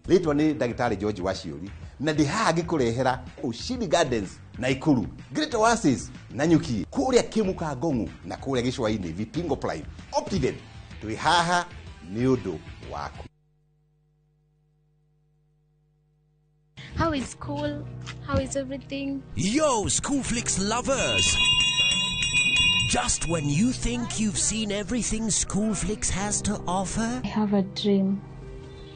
Rĩtwa nĩ ndagĩtarĩ George Waciũri na ndĩ haha ngĩkũrehera Ushindi Gardens Naikuru, Great Oasis Nanyuki, kũrĩa Kĩmuka Ngong'u na kũrĩa Gĩcũa-inĩ Vipingo Prime Optiven. Twĩ haha nĩ ũndũ waku. How is school? How is everything? Yo, Schoolflix lovers! Just when you think you've seen everything Schoolflix has to offer, I have a dream.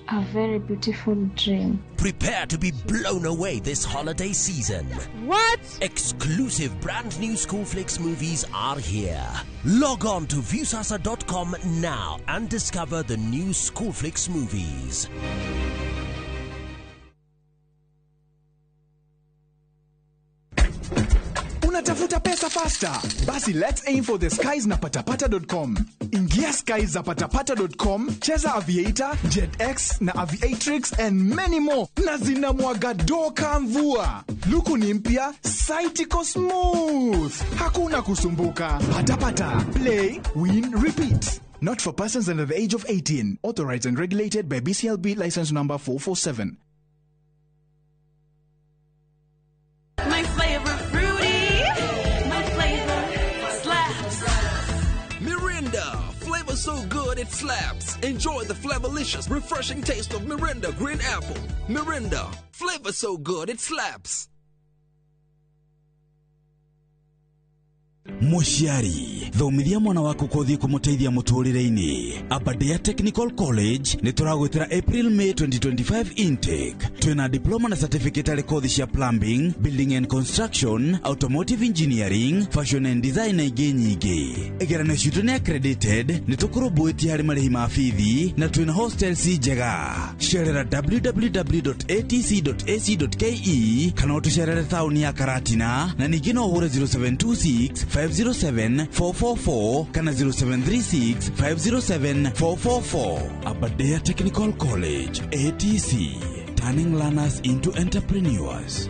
A very beautiful dream. Prepare to be blown away this holiday season. What? Exclusive brand new Schoolflix movies are here. Log on to Viusasa.com now and discover the new Schoolflix movies. Unatafuta pesa faster? Basi let's aim for the skies na patapata.com. Ingia skies za patapata.com, cheza Aviator, JetX na Aviatrix and many more, na zinamwaga doka mvua. Luku ni mpya, site iko smooth, hakuna kusumbuka. Patapata, play, win, repeat. Not for persons under the age of 18. Authorized and regulated by BCLB license number 447. My flavor fruity, my flavor slaps. Mirinda, flavor so good it slaps. Enjoy the flavorlicious, refreshing taste of Mirinda Green Apple. Mirinda, flavor so good it slaps. Mũciari, thomithia mwana waku kothi kũmũteithia mũtũrĩre-inĩ. Aberdare Technical College nĩ tũragwĩtĩra April May 2025 intake. Twĩna diploma na certificate arĩ kothi cia plumbing, building and construction, automotive engineering, fashion and design na ingĩ nyingĩ. Igeranio citũ nĩ accredited, nĩ tũkũrũmbũĩtie harĩ marĩhi ma bithi na twĩna hostels njega. Cerera www.atc.ac.ke kana ũtũcerere taũni ya Karatina na ningĩ no ũhũre 0726 507 444 kana 0736 507 444. Aberdare Technical College, ATC, turning learners into entrepreneurs.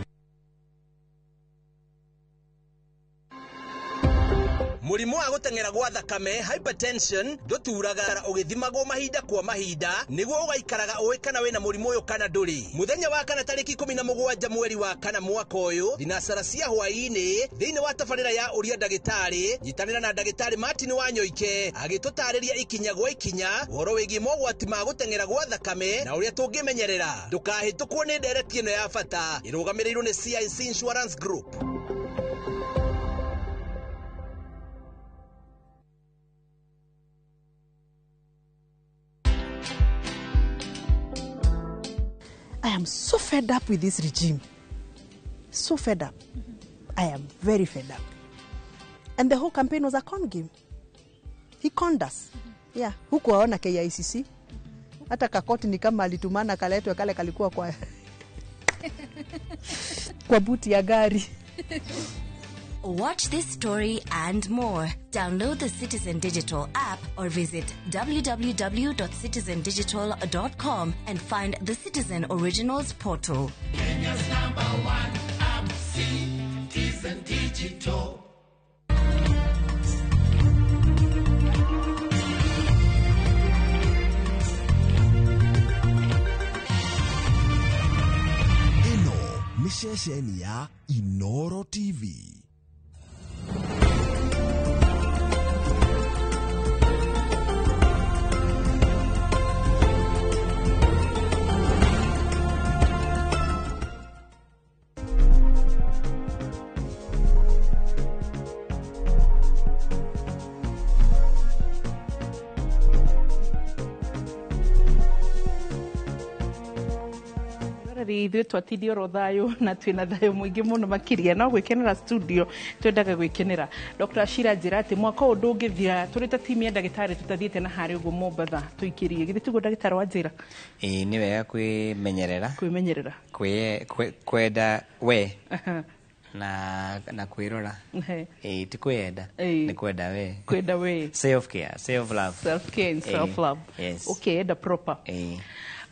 Mũrimũ wa gũteng'era gwa thakame hypertension ndũturaga ũgĩthimagwo mahinda kwa mahinda nĩguo ũgaikaraga ũĩ kana wĩna mũrimũ ũyũ kana ndũrĩ. Mũthenya wa kana tarĩki 17 mweri wa kana mwaka ũyũ thinacara cia hwaĩ-inĩ thĩinĩ wa tabarĩra ya ũria ndagĩtarĩ nyitanĩra na ndagĩtarĩ Martin Wanyoike agĩtũtarĩria ikinya gwa ikinya ũhoro wĩgiĩ mogwati ma gũteng'era gwa thakame na ũrĩa tũngĩmenyerera. Ndũkahĩtũkwo nĩ ndereti ĩno ya bata ĩrũgamĩrĩirwo nĩ CIC Insurance Group. I am so fed up with this regime. So fed up. I am very fed up. And the whole campaign was a con game. He conned us. Yeah. Hukuwaona KICC. Hata kakoti ni kama alitumana kaletwe kale kalikuwa kwa kwa buti ya gari. Watch this story and more. Download the Citizen Digital app or visit www.citizendigital.com and find the Citizen Originals portal. Kenya's number one app, Citizen Digital. Ĩno nĩ ceceni ya Inoro TV. Ithuĩ twatindie oro thayũ na twĩna thayũ mũingĩ mũno makĩria no gwĩkenera studio twendaga gwĩkenera. Dr. Shira njĩra atĩ mwaka ũyũ ndũngĩthira tũrĩ ta timu ya ndagĩtarĩ tũtathiĩte na harĩa ũguo Mombatha tũikĩrie. Githĩ tiguo ndagĩtarĩ wa njĩra? Ĩĩ nĩ wega kwĩmenyerera. Kwĩmenyerera. Kwenda we na kwĩrora. Ĩĩ ti kwĩyenda, nĩ kwenda we. Kwenda we. Self care, self love. Self care and self love. Yes. Okay, enda proper. Ĩĩ.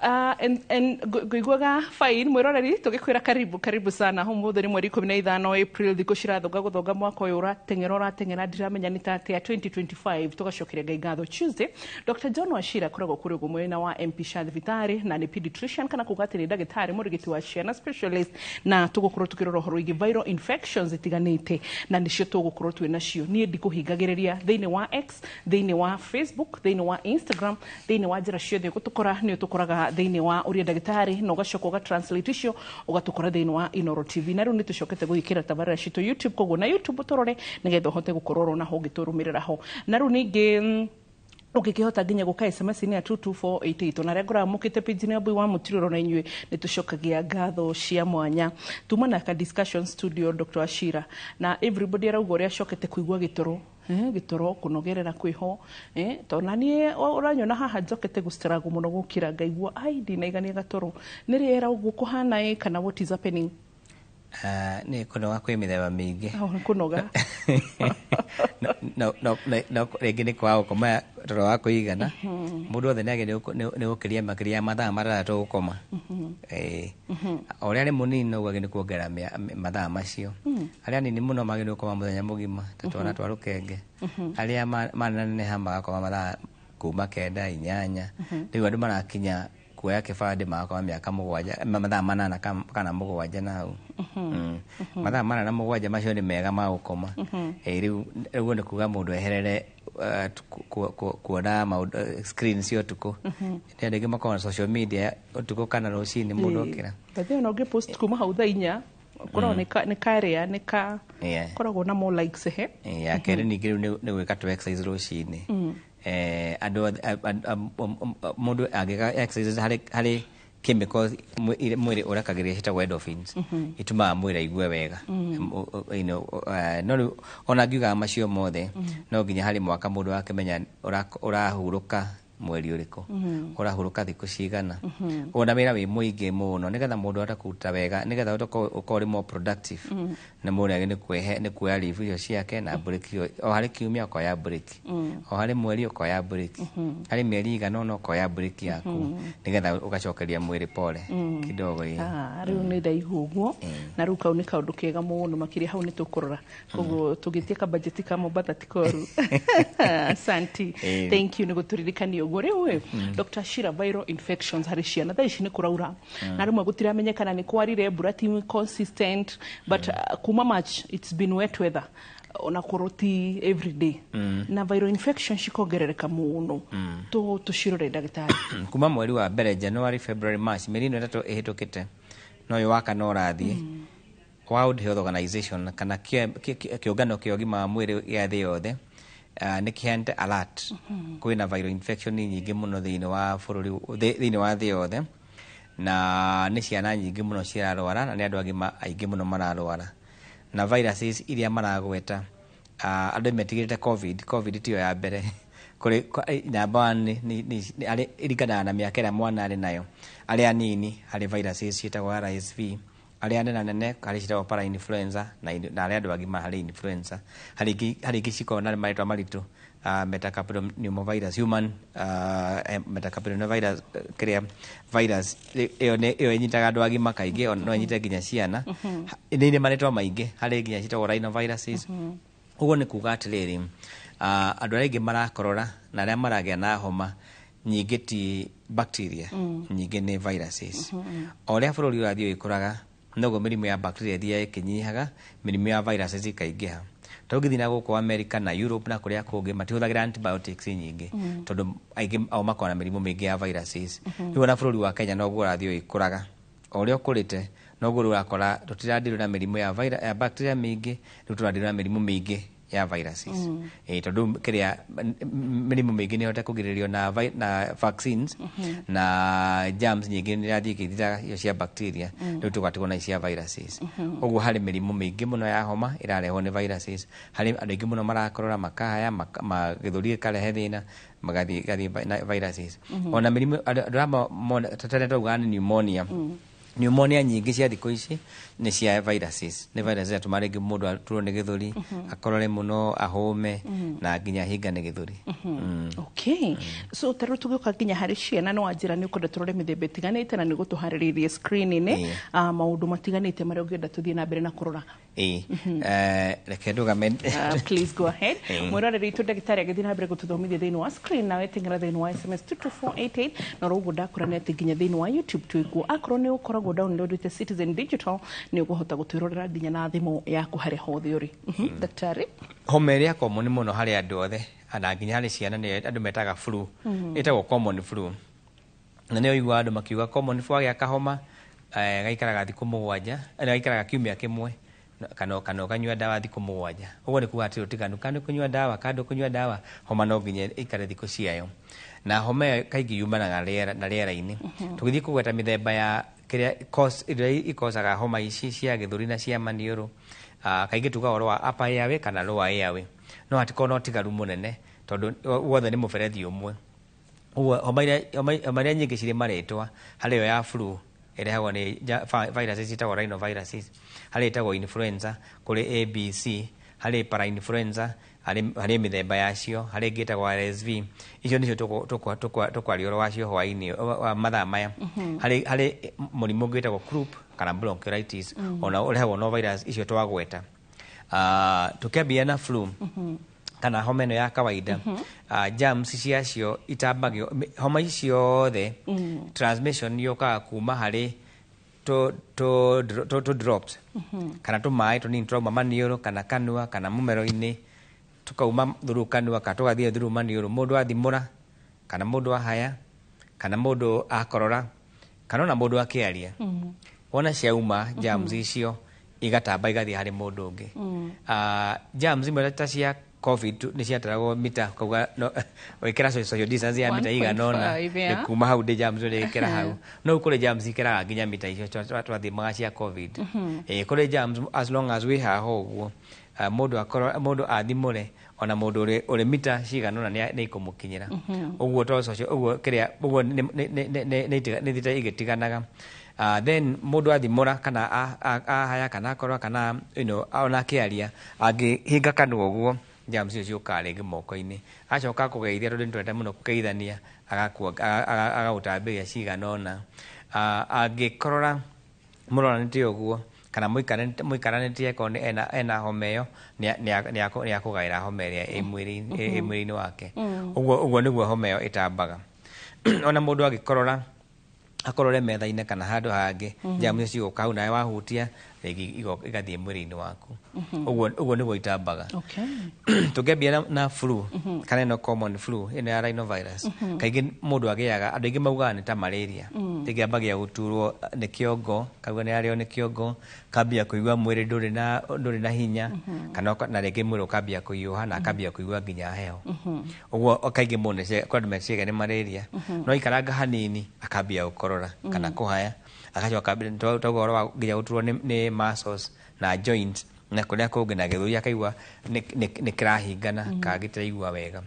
And ngũiguaga fine mwĩroreri, tũgĩkwĩra karibu karibu sana. Ũmũthĩ nĩ mweri 15 April, thikũ cirathonga gũthonga, mwaka ũyũ ũrateng'era ũrateng'era, ndiramenya nĩ ta atĩa 2025. Tũgacokeria Ngai ngatho. Tuesday, Dr. John Wachira akoragwo kũrĩ ũguo mwena wa MP Sha thibitarĩ, na nĩ pediatrician, kana kuga atĩ nĩ ndagĩtarĩ mũrigiti wa ciana, specialist, na tũgũkorwo tũkĩrora ũhoro wĩgiĩ viral infections itiganĩte, na nĩcio tũgũkorwo twĩ nacio. Niĩ ndikũhingagĩrĩria thĩinĩ wa X, thĩinĩ wa Facebook, thĩinĩ wa Instagram, thĩinĩ wa njĩra ciothe ũgũtũkora, nĩ ũtũkoraga thĩinĩ wa ũria ndagĩtarĩ, na ũgacoka ũga translate icio ũgatũkora thĩinĩ wa Inoro TV. Na rĩu nĩ tũcokete gwĩkĩra tabarĩra citũ YouTube, koguo na YouTube tũrore nĩgetha ũhote gũkorwo ũrona ho ũngĩtũrũmĩrĩra ho. Na rĩu ningĩ ũngĩkĩhota nginya gũka SMS inĩ ya 22488, ona arĩa ngoraga mũkĩte page-inĩ ya Mbui wa Mũtirũrũ, na inyuĩ nĩ tũcokagia ngatho cia mwanya. Tuma na ka discussion studio, Dr. Ashira, na everybody arauga ũrĩa acokete kũigua gĩtoro, gĩtoro kũnogerera kwĩho, tondũ na niĩ ũranyona haha njokete gũstruggle mũno gũkĩra, ngaigua ai ndinaigania gatoro, nĩ rĩera ũguo kũhana ĩ, kana what is happening? Ah, nĩ kũnoga kwĩ mĩthemba mĩingĩ. Oh, nĩ kũnoga. No rĩngĩ nĩ kwaga gũkoma toro wa kũigana. Mũndũ wothe nĩ agĩrĩirwo nĩ gũkĩria makĩria ya mathaa 6 gũkoma. Ĩĩ. O ũrĩa arĩ mũnini noguo agĩrĩirwo nĩ kuongerera mathaa macio. Arĩa anini mũno magĩrĩirwo gũkoma mũthenya mũgima ta twana twa rũkenge. Arĩa maneneha magakoma mathaa kuma 9, 8. Rĩu andũ marakinya kuoya kĩbandĩ magakoma mĩaka 7, mathaa 8 kana 7 na hau. Mathaa 8 na 7 macio nĩ mega ma gũkoma. Ĩĩ, rĩu ũguo nĩ kuga mũndũ eherere kuona maũndũ screen cia ũtukũ. Nĩ andũ aingĩ makoragwo na social media ũtukũ kana rũcinĩ mũndũ okĩra. But ona ũngĩ post kuma hau thaa 4 koragwo nĩ karĩa nĩ ka koragwo na more likes he. Ĩĩ, ya kerĩ ningĩ rĩu nĩ gwĩka tũ exercise rũcinĩ. Andũ othe mũndũ angĩka exercise harĩ chemicals mwĩrĩ ũrekagĩrĩria ciĩtagwo endorphins, itũmaga mwĩrĩ aigue wega. No rĩu ona ngiugaga macio mothe, no nginya harĩ mwaka mũndũ akĩmenya ũrahurũka mweri ũrĩkũ, ũrahurũka thikũ cigana, ona wĩra wĩ mũingĩ mũno, nĩgetha mũndũ ahote kũruta wega, nĩgetha ahote gũkorwo ũrĩ more productive. Na mũndũ agĩrĩirwo nĩ kuoya leave icio ciake na break ĩyo. O harĩ kiumia ũkoya break, o harĩ mweri ũkoya break, harĩ mĩeri igana ũna ũkoya break yaku, nĩgetha ũgacokeria mwĩrĩ pole kidogo, ĩĩ. Ah, rĩu nĩ ndaigua ũguo, na rĩu kau nĩ kaũndũ kega mũno makĩria. Hau nĩ tũkũrora, koguo tũgĩtie kabajeti ka Mombatha ti koru. Asante. Thank you nĩ gũtũririkania ũguo. Rĩu ĩ, Dr. Shira, viral infections harĩ ciana, thaa ici nĩ kũraura, na rĩmwe gũtiramenyekana nĩ kwarire mbura ti consistent, but kuma March it's been wet weather, ona korwo ti every day, na viral infection cikongerereka mũno. Tũcirore ndagĩtarĩ. Kuma mweri wa mbere, January, February, March, mĩeri ĩno 3 ĩhĩtũkĩte na ũyũ wa kana ũrathiĩ, World Health Organization kana kĩũngano kĩa ũgima wa mwĩrĩ gĩa thĩ yothe nĩ kĩheanĩte alert kwĩna viral infection nyingĩ mũno thĩinĩ wa bũrũri, thĩinĩ wa thĩ yothe, na nĩ ciana nyingĩ mũno cirarwara na nĩ andũ agima aingĩ mũno mararwara. Na viruses iria maragweta, andũ metigĩrĩte COVID. COVID tiyo ya mbere kũrĩ number one nĩ ĩringanaga na mĩaka ĩrĩa mwana arĩ nayo. Arĩa anini harĩ viruses ciĩtagwo RSV, arĩa anene nene harĩ ciĩtagwo parainfluenza, na arĩa andũ agima harĩ influenza, harĩ ingĩ cikoragwo na marĩtwa maritũ, metapneumovirus, human metapneumovirus, kĩrĩa virus ĩyo ĩyo ĩnyitaga andũ agima kaingĩ, no ĩnyite nginya ciana. Nĩ irĩ marĩtwa maingĩ, harĩ nginya ciĩtagwo rhinoviruses. Ũguo nĩ kuga atĩrĩrĩ, andũ arĩa aingĩ marakorora na arĩa maragĩa na homa nyingĩ ti bacteria, nyingĩ nĩ viruses. O ũrĩa bũrũri ũrathiĩ ũgĩkũraga, noguo mĩrimũ ya bacteria ĩthiaga ĩkĩnyihaga, mĩrimũ ya viruses ĩkaingĩha. Tondũ ũngĩthiĩ na gũkũ America na Europe na kũrĩa kũngĩ, matihũthagĩra antibiotics nyingĩ, tondũ aingĩ ao makoragwo na mĩrimũ mĩingĩ ya viruses. Rĩu ona bũrũri wa Kenya noguo ũrathiĩ ũgĩkũraga, o ũrĩa ũkũrĩte noguo rĩu ũrakora tũtiradirwo na mĩrimũ ya bacteria mĩingĩ, rĩu tũradirwo na mĩrimũ mĩingĩ ya viruses. Tondũ kĩrĩa mĩrimũ mĩingĩ nĩ ĩhote kũgirĩrĩrio na vaccines, na germs nyingĩ nĩ irathiĩ ikĩthiraga icio cia bacteria, rĩu tũgatigwo na ici cia viruses. Ũguo harĩ mĩrimũ mĩingĩ mũno ya homa ĩrarehwo nĩ viruses, harĩ andũ aingĩ mũno marakorora, makahaya, gĩthũri gĩkarehe thĩna, magathiĩ gathiĩ na viruses. Ona mĩrimũ andũ arĩa mona tene twaugaga nĩ pneumonia. Pneumonia nyingĩ cia thikũ ici Nĩ cia viruses, nĩ virus iratũma rĩngĩ mũndũ aturwo nĩ gĩthũri, akorore mũno, ahũme, na nginya ahingane gĩthũri. Okay, so ta rĩu tũgĩũka nginya harĩ ciana, no wanjĩra nĩ ũkwenda tũrore mĩthemba ĩtiganĩte na nĩ gũtũharĩrĩirie screen-inĩ maũndũ matiganĩte marĩa ũngĩenda tũthiĩ na mbere na kũrora. Ĩĩ. Reke ndũgame. Please go ahead. Mwĩroreri witũ, ndagĩtarĩ agĩthiĩ na mbere gũtũthomithia thĩinĩ wa screen, nawe teng'era thĩinĩ wa SMS 22488, na oro ũguo ndakũra nĩ atĩ nginya thĩinĩ wa YouTube twĩkuo. Akorwo nĩ ũkoragwo downloadĩte Citizen Digital, nĩ ũkũhota gũtwĩrorera nginya na thimũ yaku harĩa hothe ũrĩ. Daktari. Homa ĩrĩa common mũno harĩ andũ othe na nginya harĩ ciana nĩ andũ metaga flu. Ĩtagwo common flu, na nĩyo ũiguaga andũ makiuga common flu agĩa kahoma, gaikaraga thikũ 7, gaikaraga kiumia kĩmwe, kana ũkanyua ndawa thikũ 7. Ũguo nĩ kuga atĩ ũtiganu kando kũnyua ndawa, kando kũnyua ndawa, homa no nginya ĩikare thikũ ciayo. Na homa ĩyo kaingĩ yumanaga na rĩera-inĩ. Tũgĩthiĩ kũgweta mĩthemba ya kĩrĩa cause, iria ikocaga homa ici cia gĩthũri na cia maniũrũ, kaingĩ tugaga ũhoro wa upper airway kana lower airway, no hatikorwo na ũtigaru mũnene tondũ wothe nĩ mũberethi ũmwe. Ũguo homa iria nyingĩ cirĩ marĩtwa, harĩ ĩyo ya flu ĩrehagwo nĩ viruses ciĩtagwo rhinoviruses, harĩ ĩtagwo influenza, kũrĩ ABC, harĩ parainfluenza, harĩ mĩthemba yacio, harĩ ĩngĩ ĩtagwo RSV. Icio nĩcio tũkwaria ũhoro wacio hwaĩ-inĩ wa mathaa maya. Harĩ mũrimũ ũngĩ wĩtagwo croup kana bronchiolitis, ona ũrehagwo no virus icio twagweta. Tũkĩambia na flu kana homa ĩno ya kawaida, germs ciacio itambagio, homa ici ciothe transmission yũkaga kuma harĩ tũ drops kana tũmaĩ tũnini tũrauma maniũrũ kana kanua kana mũmero-inĩ, tũkauma through kanua kana tũgathiĩ through maniũrũ, mũndũ athimũra kana mũndũ ahaya kana mũndũ akorora kana ona mũndũ akĩaria. Wona ciauma, germs icio igatamba igathiĩ harĩ mũndũ ũngĩ. Germs imwe ta cia COVID nĩ ciataragwo mita, kauga no wĩkĩra social distance ya mita igana ũna. 1.5, yeah. Nĩ kuma hau ndĩ germs ũrĩkĩra hau, no kũrĩ germs ikĩraga nginya mita icio twathimaga cia COVID. Kũrĩ germs as long as wĩ haha ũguo, mũndũ akorwo mũndũ athimũre ona mũndũ ũrĩ mita cigana ũna nĩ ikũmũkinyĩra. Ũguo to social ũguo kĩrĩa ũguo nĩ ithiĩte igĩtiganaga. Then mũndũ athimũra kana ahaya kana akorora kana ona akĩaria, angĩhinga kanua ũguo, germs icio ciũkaga rĩngĩ moko-inĩ, acoka kũgeithia, tondũ nĩ twendete mũno kũgeithania, agagũtambĩria cigana ũna. Angĩkorora mũroranĩte ũguo kana mũikaranĩtie, akorwo nĩ ena homa ĩyo, nĩ akũgaĩra homa ĩrĩa ĩ mwĩrĩ-inĩ wake. Ũguo nĩguo homa ĩyo ĩtambaga. Ona mũndũ angĩkorora, akorore metha-inĩ kana handũ hangĩ, germs icio cigũka hau, nawe wahutia rĩngĩ igathiĩ mwĩrĩ-inĩ waku. Ũguo nĩguo itambaga. Tũngĩambia na flu kana ĩno common flu ĩno ya rhinovirus, kaingĩ mũndũ agĩaga, andũ aingĩ maugaga nĩ ta malaria. Rĩngĩ ambagia gũturwo nĩ kĩongo, kauga nĩ arĩo nĩ kĩongo, kambia kũigua mwĩrĩ ndũrĩ na hinya, kana na rĩngĩ mwĩrĩ ũkambia kũhiũha na akambia kũigua nginya heho. Ũguo kaingĩ mũndũ kwĩ andũ meciaga nĩ malaria, no ikaranga hanini akambia gũkorora kana kũhaya, agacoka tauga ũhoro wa nginya gũturwo nĩ muscles na joints na kũrĩa kũngĩ na gĩthũri, akaigua nĩ kĩrahingana kana gĩtiraigua wega.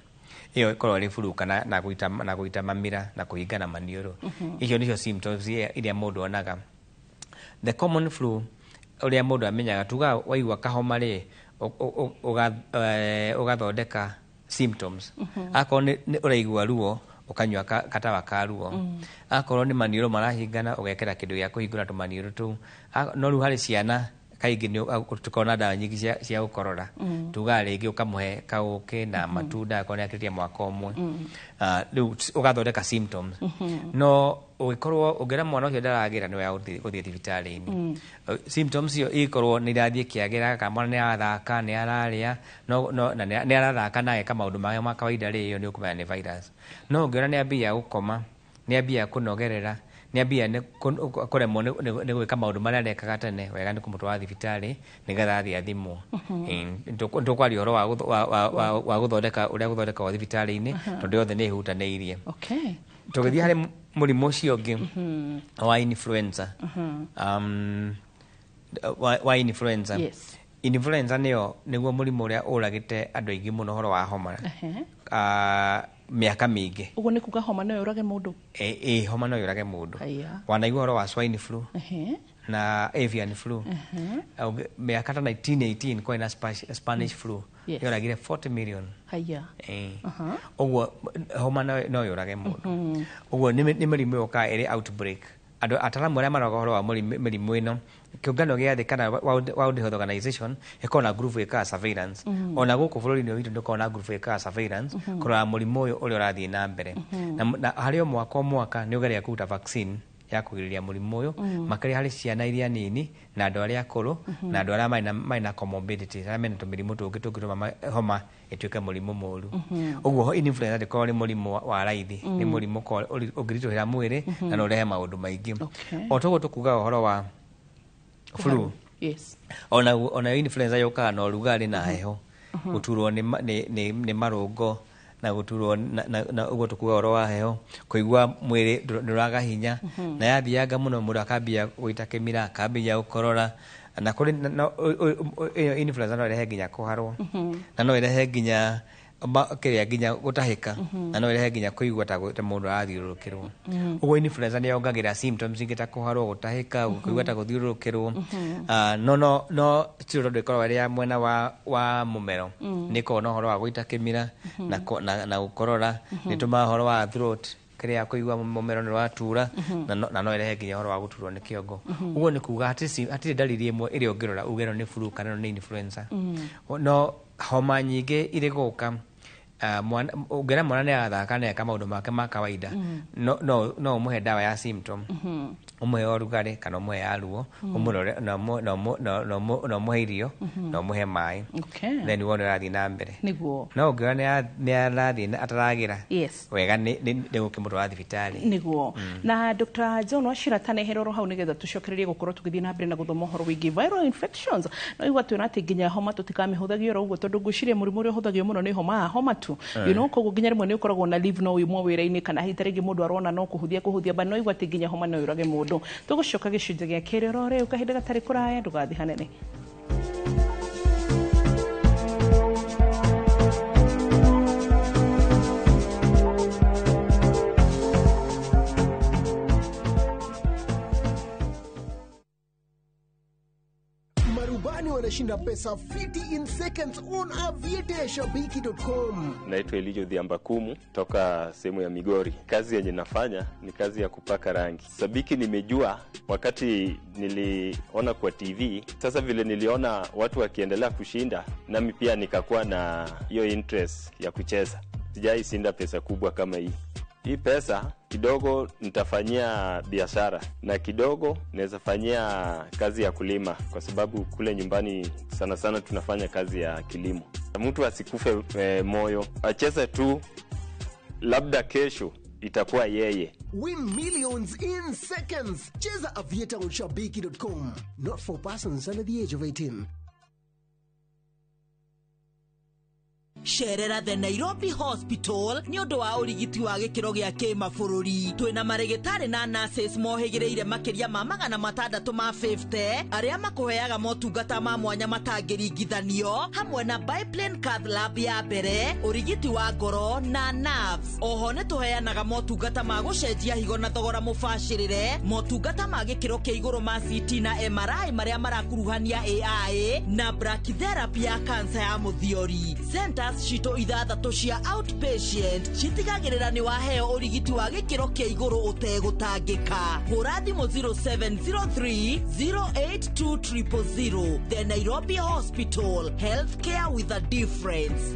Ĩyo ĩkoragwo ĩrĩ flu kana na gũita mamira na kũhingana maniũrũ. Icio nĩcio symptoms iria mũndũ onaga. The common flu, ũrĩa mũndũ amenyaga, tuga waigua kahoma rĩ, ũgathondeka symptoms. Akorwo nĩ ũraigua ruo, ũkanyua katawa ka ruo. Akorwo nĩ maniũrũ marahingana, ũgekĩra kĩndũ gĩa kũhingũra tũmaniũrũ tũu. No rĩu harĩ ciana kaingĩ nĩ tũkoragwo na ndawa nyingĩ cia gũkorora. Tugaga rĩngĩ ũkamũhe kaũkĩ na matunda akorwo nĩ akĩrĩtie mwaka 1. Rĩu ũgathondeka symptoms, no ũngĩkorwo ũngĩra mwana ũcio ndaragĩra, nĩ wega gũthiĩ thibitarĩ-inĩ. Symptoms icio ingĩkorwo nĩ irathiĩ ikĩagĩra, kana mwana nĩ arathaka, nĩ ararĩa, no na nĩ arathaka na ageka maũndũ make ma kawaida rĩ, ĩyo nĩ ũkũmenya nĩ virus. No ũngĩona nĩ ambia gũkoma, nĩ ambia kũnogerera, nĩ ambia nĩ kũremwo nĩ gwĩka maũndũ marĩa arekaga tene, wega nĩ kũmũtwara thibitarĩ nĩgetha athiĩ athimwo. Nĩ tũkwaria ũhoro wa gũthondeka ũrĩa gũthondekagwo thibitarĩ-inĩ, tondũ yothe nĩ ĩhutanĩirie. Tũgĩthiĩ harĩ mũrimũ ũcio ũngĩ wa influenza, wa influenza. Influenza nĩyo nĩguo mũrimũ ũrĩa ũragĩte andũ aingĩ mũno ũhoro wa homa mĩaka mĩingĩ. Ũguo nĩ kuga homa no yũrage mũndũ? Ĩ, homa no yũrage mũndũ. Haya. Wanaigua ũhoro wa swine flu na avian flu. Mĩaka ta 1918 kwarĩ na Spanish flu. Yoragire 40 million. Haya. Ũguo homa no yũrage mũndũ. Ũguo nĩ mĩrimũ yũkaga ĩrĩ outbreak. Andũ ataalamu arĩa maroraga ũhoro wa mĩrimũ ĩno, kĩũngano gĩa thĩ kana World Health Organization ĩkoragwo na group ĩkaga surveillance. Ona gũkũ bũrũri-inĩ witũ ndũkoragwo na group ĩkaga surveillance kũrora mũrimũ ũyũ ũrĩa ũrathiĩ na mbere. Na harĩ o mwaka o mwaka nĩ ũgeragia kũruta vaccine ya kũgirĩrĩria mũrimũ ũyũ, makĩria harĩ ciana iria nini na andũ arĩa akũrũ na andũ arĩa marĩ na comorbidities, arĩa mena tũmĩrimũ tũngĩ tũngĩtũma homa ĩtuĩke mũrimũ mũru. Ũguo influenza ndĩkoragwo nĩ mũrimũ wa raithi, nĩ mũrimũ ũngĩritũhĩra mwĩrĩ na no ũrehe maũndũ maingĩ. O toguo tũkugaga ũhoro wa flu. Ona influenza yũkaga na ũrugarĩ na heho, gũturwo nĩ marũngo na gũturwo na ũguo tũkuga ũhoro wa heho, kũigua mwĩrĩ ndũraga hinya, na yathianga mũno mũndũ akambia gũita kĩmira, akambia gũkorora, na kũrĩ ĩyo influenza no ĩrehe nginya kũharwo, na no ĩrehe nginya kĩrĩa nginya gũtahĩka, na no ĩrehe nginya kũigua ta mũndũ arathiũrũrũkĩrwo. Ũguo influenza nĩ yongagĩrĩra symptoms ingĩ ta kũharwo, gũtahĩka, kũigua ta gũthiũrũrũkĩrwo. No still tondũ ĩkoragwo ĩrĩ ya mwena wa mũmero, nĩ ĩkoragwo na ũhoro wa gũita kĩmira na gũkorora, nĩ ĩtũmaga ũhoro wa throat, kĩrĩa kũigua mũmero nĩ ũratura, na no ĩrehe nginya ũhoro wa gũturwo nĩ kĩongo. Ũguo nĩ kuga hatirĩ dalili ĩmwe ĩrĩa ũngĩrora uge ĩno nĩ flu kana ĩno nĩ influenza. No homa nyingĩ irĩ gũka, ũngĩona mwana nĩ arathaka na eka maũndũ make ma kawaida, no ũmũhe ndawa ya symptom, ũmũhe ũrugarĩ kana ũmũhe ya ruo, ũmũrore na ũmũhe irio na ũmũhe maĩ, then wone ũrathiĩ na mbere. Nĩguo. No ũngĩona nĩ arathiĩ ataragĩra wega, nĩ gũkĩmũtwara thibitarĩ. Nĩguo. Na Dr. John Wachira tanehera oro hau nĩgetha tũcokererie gũkorwo tũgĩthiĩ na mbere na gũthoma ũhoro wĩgiĩ viral infections. No igua twĩna atĩ nginya homa tũtikamĩhũthagia oro ũguo, tondũ ngwĩciria mũrimũ ũrĩa ũhũthagio mũno nĩ homa tu. You know, koguo nginya rĩmwe nĩ ũkoragwo na leave no wĩmwo wĩra-inĩ kana hihi ta rĩngĩ mũndũ arona no kũhũthia but no igua atĩ nginya homa no yũrage mũndũ. Tũgũcoka gĩcunjĩ gĩa kerĩ oro rĩu kahinda gatarĩ kũraya, ndũgathiĩ hanene. Marubani wanashinda pesa fiti in seconds on aviateashabiki.com. Naitwa Elijo Dhiambakumu toka sehemu ya Migori. Kazi yenye nafanya ni kazi ya kupaka rangi. Sabiki nimejua wakati niliona kwa TV. Sasa vile niliona watu wakiendelea kushinda, nami pia nikakuwa na hiyo interest ya kucheza. Sijai shinda pesa kubwa kama hii. Hii pesa kidogo nitafanyia biashara na kidogo naweza fanyia kazi ya kulima, kwa sababu kule nyumbani sana sana tunafanya kazi ya kilimo. Mtu asikufe moyo, acheze tu, labda kesho itakuwa yeye. Win millions in seconds. Cheza Aviator on shabiki.com. Not for persons under the age of 18. Cerera the Nairobi Hospital nĩ ũndũ wa ũrigiti wa gĩkĩro gĩa kĩmabũrũri. Twĩna marĩgĩtarĩ na nurses mohĩgĩrĩire makĩria ma 650 arĩa makũheaga motungata ma mwanya matangĩringithanio, hamwe na biplane cath lab ya mbere, ũrigiti wa ngoro na nerves. Oho nĩ tũheanaga motungata ma gũcenjia higo na thogora mũbacĩrĩre, motungata ma gĩkĩro kĩa igũrũ ma CT na MRI marĩa marakuruhania AI na brachytherapy ya kansa ya mũthiori. Centers citũ ithathatũ cia outpatient citigagĩrĩra nĩ waheo ũrigiti wa gĩkĩro kĩa igũrũ ũtegũtangĩka. Hũra thimũ 0703 082 000. The Nairobi Hospital, healthcare with a difference.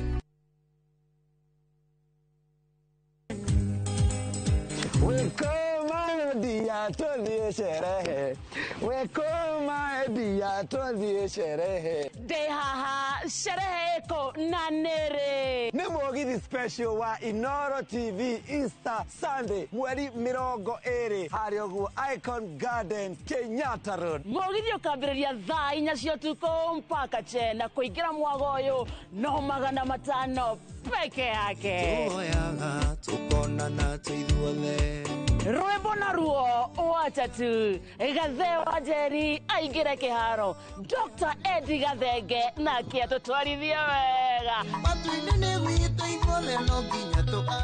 Ndĩ haha sherehe ĩkũ na nĩrĩ? Nĩ mũgithi special wa Inoro TV Easter Sunday mweri 20 harĩa ũguo Icon Garden, Kenyatta Road. Mũgithi ũkambĩrĩria thaa 4 cia ũtukũ mpaka 9 kũingĩra mwago ũyũ no 500 peke yake. Tuoyaga tukonana twĩ ithuothe. Rwĩmbo naruo watatu Gathe wa Njeri aingĩre kĩharo. Dr. Eddie Gathenge nake atũtwarithie wega.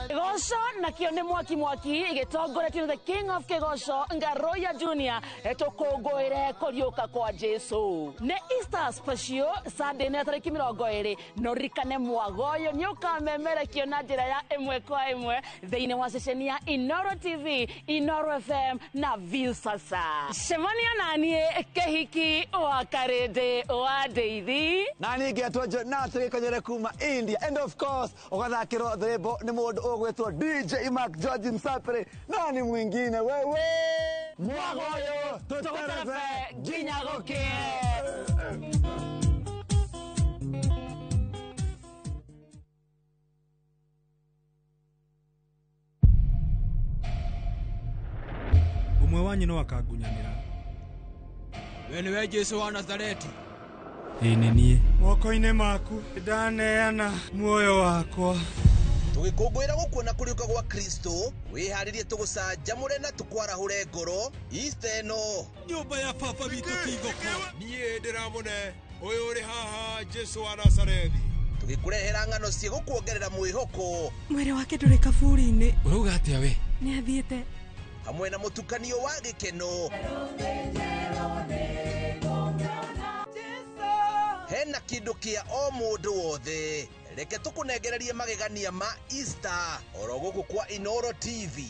Kĩgoco nakĩo nĩ mwaki mwaki gĩtongoretio nĩ the king of kĩgoco Ngaroya Junior, tũkũngũĩre kũriũka kwa Jesu. Nĩ Easter special Sunday nĩ tarĩki 20, no ririkane mwago ũyũ nĩ ũkamemerekio na njĩra ya ĩmwe kwa ĩmwe thĩinĩ wa ceceni ya Inoro TV, Inoro FM na Viusasa. Cemania naniĩ Kĩhiki wa Karĩndĩ wa Ndeithi. Na niĩ ngetwo Jonathan Gĩkonyere kuma India, and of course ũgathakĩrwo rwĩmbo nĩ mũndũ ũgwĩtwo DJ Mark George Msapere, nani mwingine wewe mwagoyo tũtũterebe nginya gũkĩe. Ũmwe wanyu no akangunyanĩra. We nĩwe Jesu wa Nazareti? Ĩĩ nĩ niĩ. Moko-inĩ maku ndaneana muoyo wakwa. Tũgĩkũngũĩra gũkuona kũriũka gwa Kristo, wĩharĩrie tũgũcanjamũre na tũkwarahũre ngoro Easter ĩno. Nyũmba ya baba witũ ti thoko. Niĩ ndĩramũne ũyũ ũrĩ haha Jesu wa Nazarethi. Tũgĩkũrehera ng'ano ciĩgũkuongerera mwĩhoko. Mwĩrĩ wake ndũrĩ kaburi-inĩ. Ũrauga atĩa we? Nĩ athiĩte. Hamwe na mũtukanio wa gĩkeno. Hena kĩndũ kĩa o mũndũ wothe. Reke tũkũnengererie magegania ma Easter oro gũkũ kwa Inoro TV.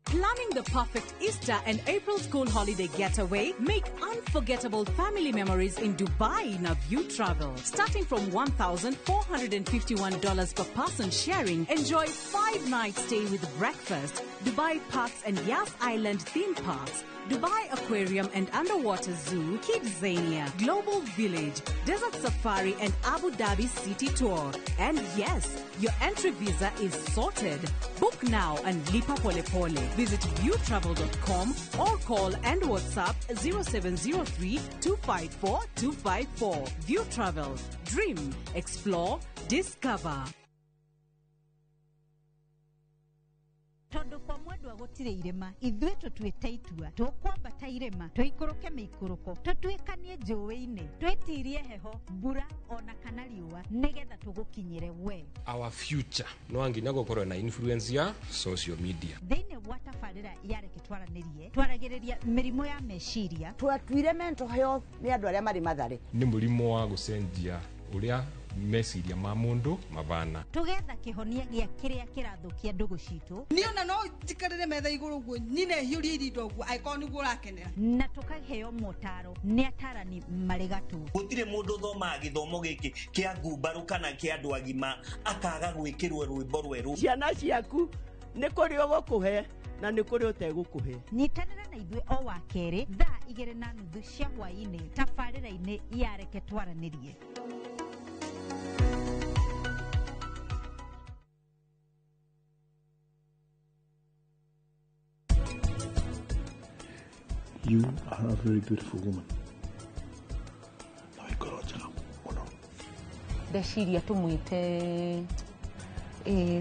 Planning the perfect Easter and April school holiday getaway? Make unforgettable family memories in Dubai na View Travel. Starting from $1,451 per person sharing, enjoy 5-night stay with breakfast, Dubai Parks and Yas Island theme parks, Dubai Aquarium and Underwater Zoo, Kidzania, Global Village, Desert Safari and Abu Dhabi City Tour. And yes, your entry visa is sorted. Book now and lipa pole pole. Visit viewtravel.com or call and WhatsApp 0703 254 254. View Travel. Dream, explore, discover. Tondu kwa mwendwa gutire irima ithuĩ tũtuĩte itua tũkwambata irĩma tũikũrũke mĩikũrũko tũtuĩkanie njũĩ-inĩ twĩtirie heho mbura ona kana riũa nĩgetha tũgũkinyĩre we. Our future no nginya gũkorwo na influence ya social media. Thĩinĩ wa tabarĩra ya Reke Twaranĩrie twaragĩrĩria mĩrimũ ya meciria. Twatuire mental health nĩ andũ arĩa marĩ Mathare. Nĩ mũrimũ wa gũcenjia ũrĩa meciria ma mũndũ mabana. Tũgetha kĩhonia gĩa kĩrĩa kĩrathũkia ndũgũ citũ. Niĩ ona no njikarĩre metha igũrũ ũguo nyine hiũrie irinda ũguo angĩkorwo nĩguo ũrakenera. Na tũkaheo motaro nĩ atarani marĩ gatũ. Gũtirĩ mũndũ ũthomaga gĩthomo gĩkĩ kĩa ngumbarũ kana kĩa andũ agima akaga gwĩkĩrwo rwĩmbo rwerũ. Ciana ciaku nĩ kũrĩ ũgũkũhe na nĩ kũrĩ ũtegũkũhe. Nyitanĩra na ithuĩ o wa kerĩ thaa 2:30 cia hwaĩ-inĩ tabarĩra-inĩ ya Reke Twaranĩrie. You are a very beautiful woman. Na wĩ ngoro njega mũno. Ndeciria tũmwĩte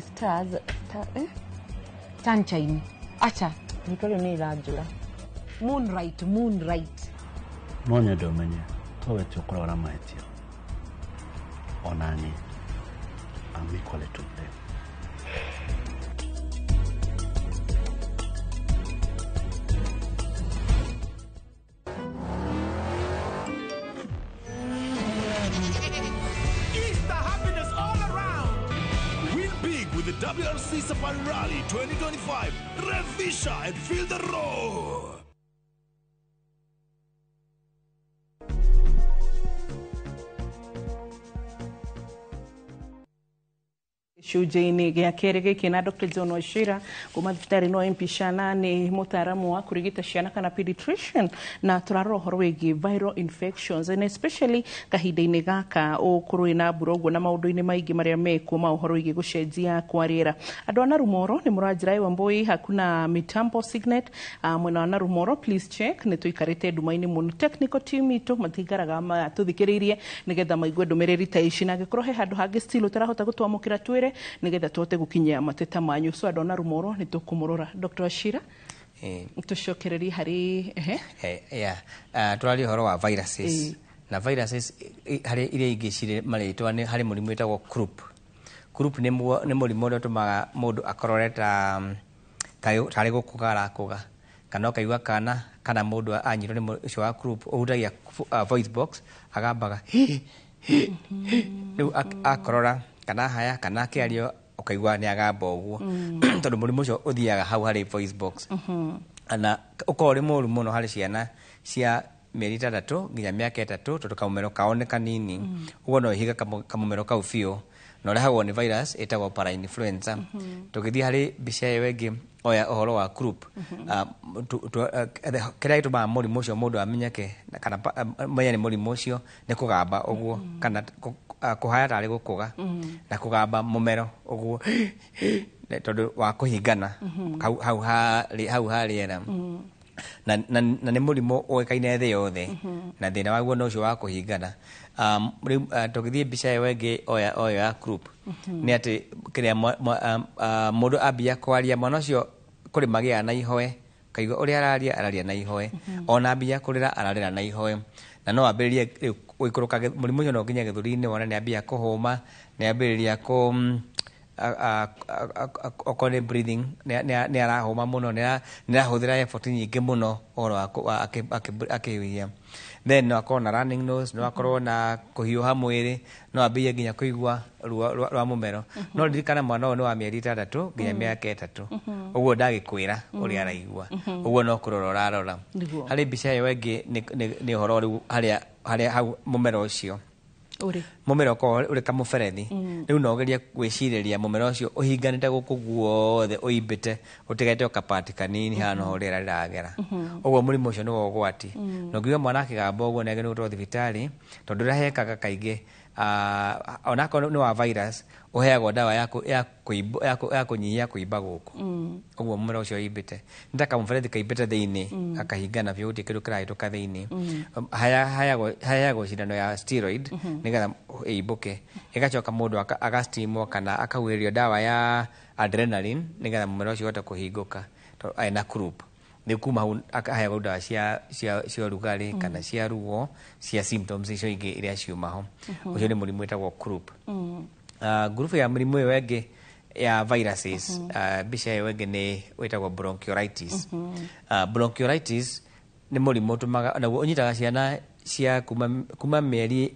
stars, star, sunshine. Acha, rĩtwa rĩu nĩ rĩranjũra. Moonlight, moonlight. No nyende ũmenye to we tu ũkoragwo na mahĩtia. Ona niĩ, I'm equally to blame. WRC Safari Rally 2025. Revisha and feel the roar. Gĩcunjĩ-inĩ gĩa kerĩ gĩkĩ na Dr. John Wachira kuma thibitarĩ no MP Ciana nĩ mũtaaramu wa kũrigita ciana kana pediatrician, na tũrarora ũhoro wĩgiĩ viral infections and especially kahinda-inĩ gaka ũkũrũ na mbura ũguo na maũndũ-inĩ maingĩ marĩa mekuo ma ũhoro wĩgiĩ gũcenjia kwa rĩera. Andũ a Narumoro nĩ mũranjĩra ĩwe Mbui hakuna mitambo signet mwena wa Narumoro, please check nĩ tũikarĩte nduma-inĩ mũno. Technical team itũ matikaraga matũthikĩrĩirie nĩgetha maigue ndũmĩrĩri ta ici, na angĩkorwo he handũ hangĩ still ũtarahota gũtwamũkĩra twĩre nĩgetha tũhote gũkinyia mateta manyu. So andũ ona rumoro nĩ tũkũmũrora. Dr. Wachira, tũcokererie harĩ ehe. Yeah. Tũraria ũhoro wa viruses. Na viruses harĩ iria ingĩ cirĩ marĩtwa nĩ harĩ mũrimũ wĩtagwo croup. Croup nĩ mũrimũ ũrĩa ũtũmaga mũndũ akorore ta tarĩ gũkũga arakũga, kana ũkaigua kana mũndũ anyitwo nĩ ũcio wa croup ũhutagia voice box agambaga rĩu akorora kana haya kana akĩario ũkaigua nĩ agamba ũguo, tondũ mũrimũ ũcio ũthiaga hau harĩ voice box. Na ũkoragwo ũrĩ mũru mũno harĩ ciana cia mĩeri 6 nginya mĩaka 3, tondũ kamũmero kao nĩ kanini. Ũguo no ĩhinge kamũmero kau biũ, na ũrehagwo nĩ virus ĩtagwo parainfluenza. Tũgĩthiĩ harĩ mbica ĩyo ĩngĩ oya ũhoro wa croup, kĩrĩa gĩtũmaga mũrimũ ũcio mũndũ amenyeke kana menye nĩ mũrimũ ũcio nĩ kũgamba ũguo, kana kũhaya tarĩ gũkũga, na kũgamba mũmero ũguo tondũ wa kũhingana hau ha rĩera. Na nĩ mũrimũ ũĩkaine thĩ yothe, na thĩna waguo no ũcio wa kũhingana. Rĩu tũgĩthiĩ mbica ĩyo ĩngĩ oyo ya croup, nĩ atĩ kĩrĩa mũndũ ambia kwaria mwana ũcio kũrĩ magĩaga na ihoe, kaigua ũrĩa araria araria na ihoe, ona ambia kũrĩra ararĩra na ihoe, na no ambĩrĩrie rĩu gũikũrũka mũrimũ ũcio no nginya gĩthũri-inĩ, wona nĩ ambia kũhũma, nĩ ambĩrĩria okorwo nĩ breathing nĩ arahũma mũno, nĩ arahũthĩra effort nyingĩ mũno ũhoro wa akĩhuhia. Then no akorwo na running nose, no akorwo na kũhiũha mwĩrĩ, no ambĩrĩrie nginya kũigua ruo rwa mũmero. No ririkana mwana ũyũ nĩ wa mĩeri 6 nginya mĩaka 3, ũguo ndagĩkwĩra ũrĩa araigua, ũguo no kũrora ũrarora. Harĩ mbica ĩyo ĩngĩ nĩ ũhoro rĩu harĩa hau mũmero ũcio mũmero ũkoragwo ũrĩ kamũberethi. Rĩu no ũgerie gwĩcirĩria mũmero ũcio ũhinganĩte gũkũ guothe ũimbĩte ũtigĩte o kapati kanini haha noho rĩera rĩragera. Ũguo mũrimũ ũcio nĩwo ũgwati. Na ũngiuga mwana akĩgamba ũguo nĩ agĩrĩirwo gũtwarwo thibitarĩ, tondũ ũrĩa hekaga kaingĩ onakorwo nĩ wa virus ũheagwo ndawa ya kũnyihia kũimba gũkũ. Ũguo mũmero ũcio ũimbĩte nĩ ta kamũberethi kaimbĩte thĩinĩ gakahingana biũ, gũtirĩ kĩndũ kĩrahĩtũka thĩinĩ. Haheagwo cindano ya steroid nĩgetha ĩimbũke, ĩgacoka mũndũ agastimwo kana akahuhĩrio ndawa ya adrenaline nĩgetha mũmero ũcio ũhote kũhingũka tondũ ena croup. Rĩu kuma hau akaheagwo ndawa cia ũrugarĩ kana cia ruo cia symptoms icio ingĩ iria ciuma ho. Ũcio nĩ mũrimũ wĩtagwo croup. Ngurubu ya mũrimũ ĩyo ĩngĩ ya viruses, mbica ĩyo ĩngĩ nĩ wĩtagwo bronchiolitis. Bronchiolitis nĩ mũrimũ ũtũmaga naguo ũnyitaga ciana cia kuma mĩeri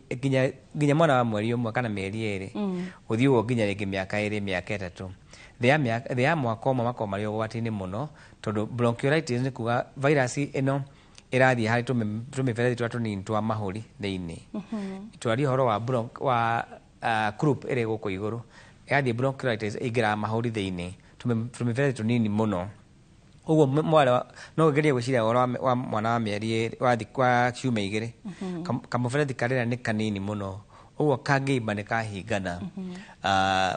nginya mwana wa mweri 1 kana mĩeri 2 gũthiĩ ũguo nginya rĩngĩ mĩaka 2 mĩaka 3. Thĩ ya mwaka ũmwe makoragwo marĩ ũgwati-inĩ mũno, tondũ bronchiolitis nĩ kuga virus ĩno ĩrathiĩ harĩ tũmĩberethi tũrĩa tũnini twa mahũri thĩinĩ. Twaria ũhoro wa croup ĩrĩ gũkũ igũrũ, ĩrathiĩ bronchiolitis ĩingĩraga mahũri thĩinĩ tũmĩberethi tũnini mũno. Ũguo mwana no ũgerie gwĩciria ũhoro wa mwana wa mĩeri 2 wa ciumia 2, kamũberethi karĩra nĩ kanini mũno, ũguo kangĩimba nĩ kahingana.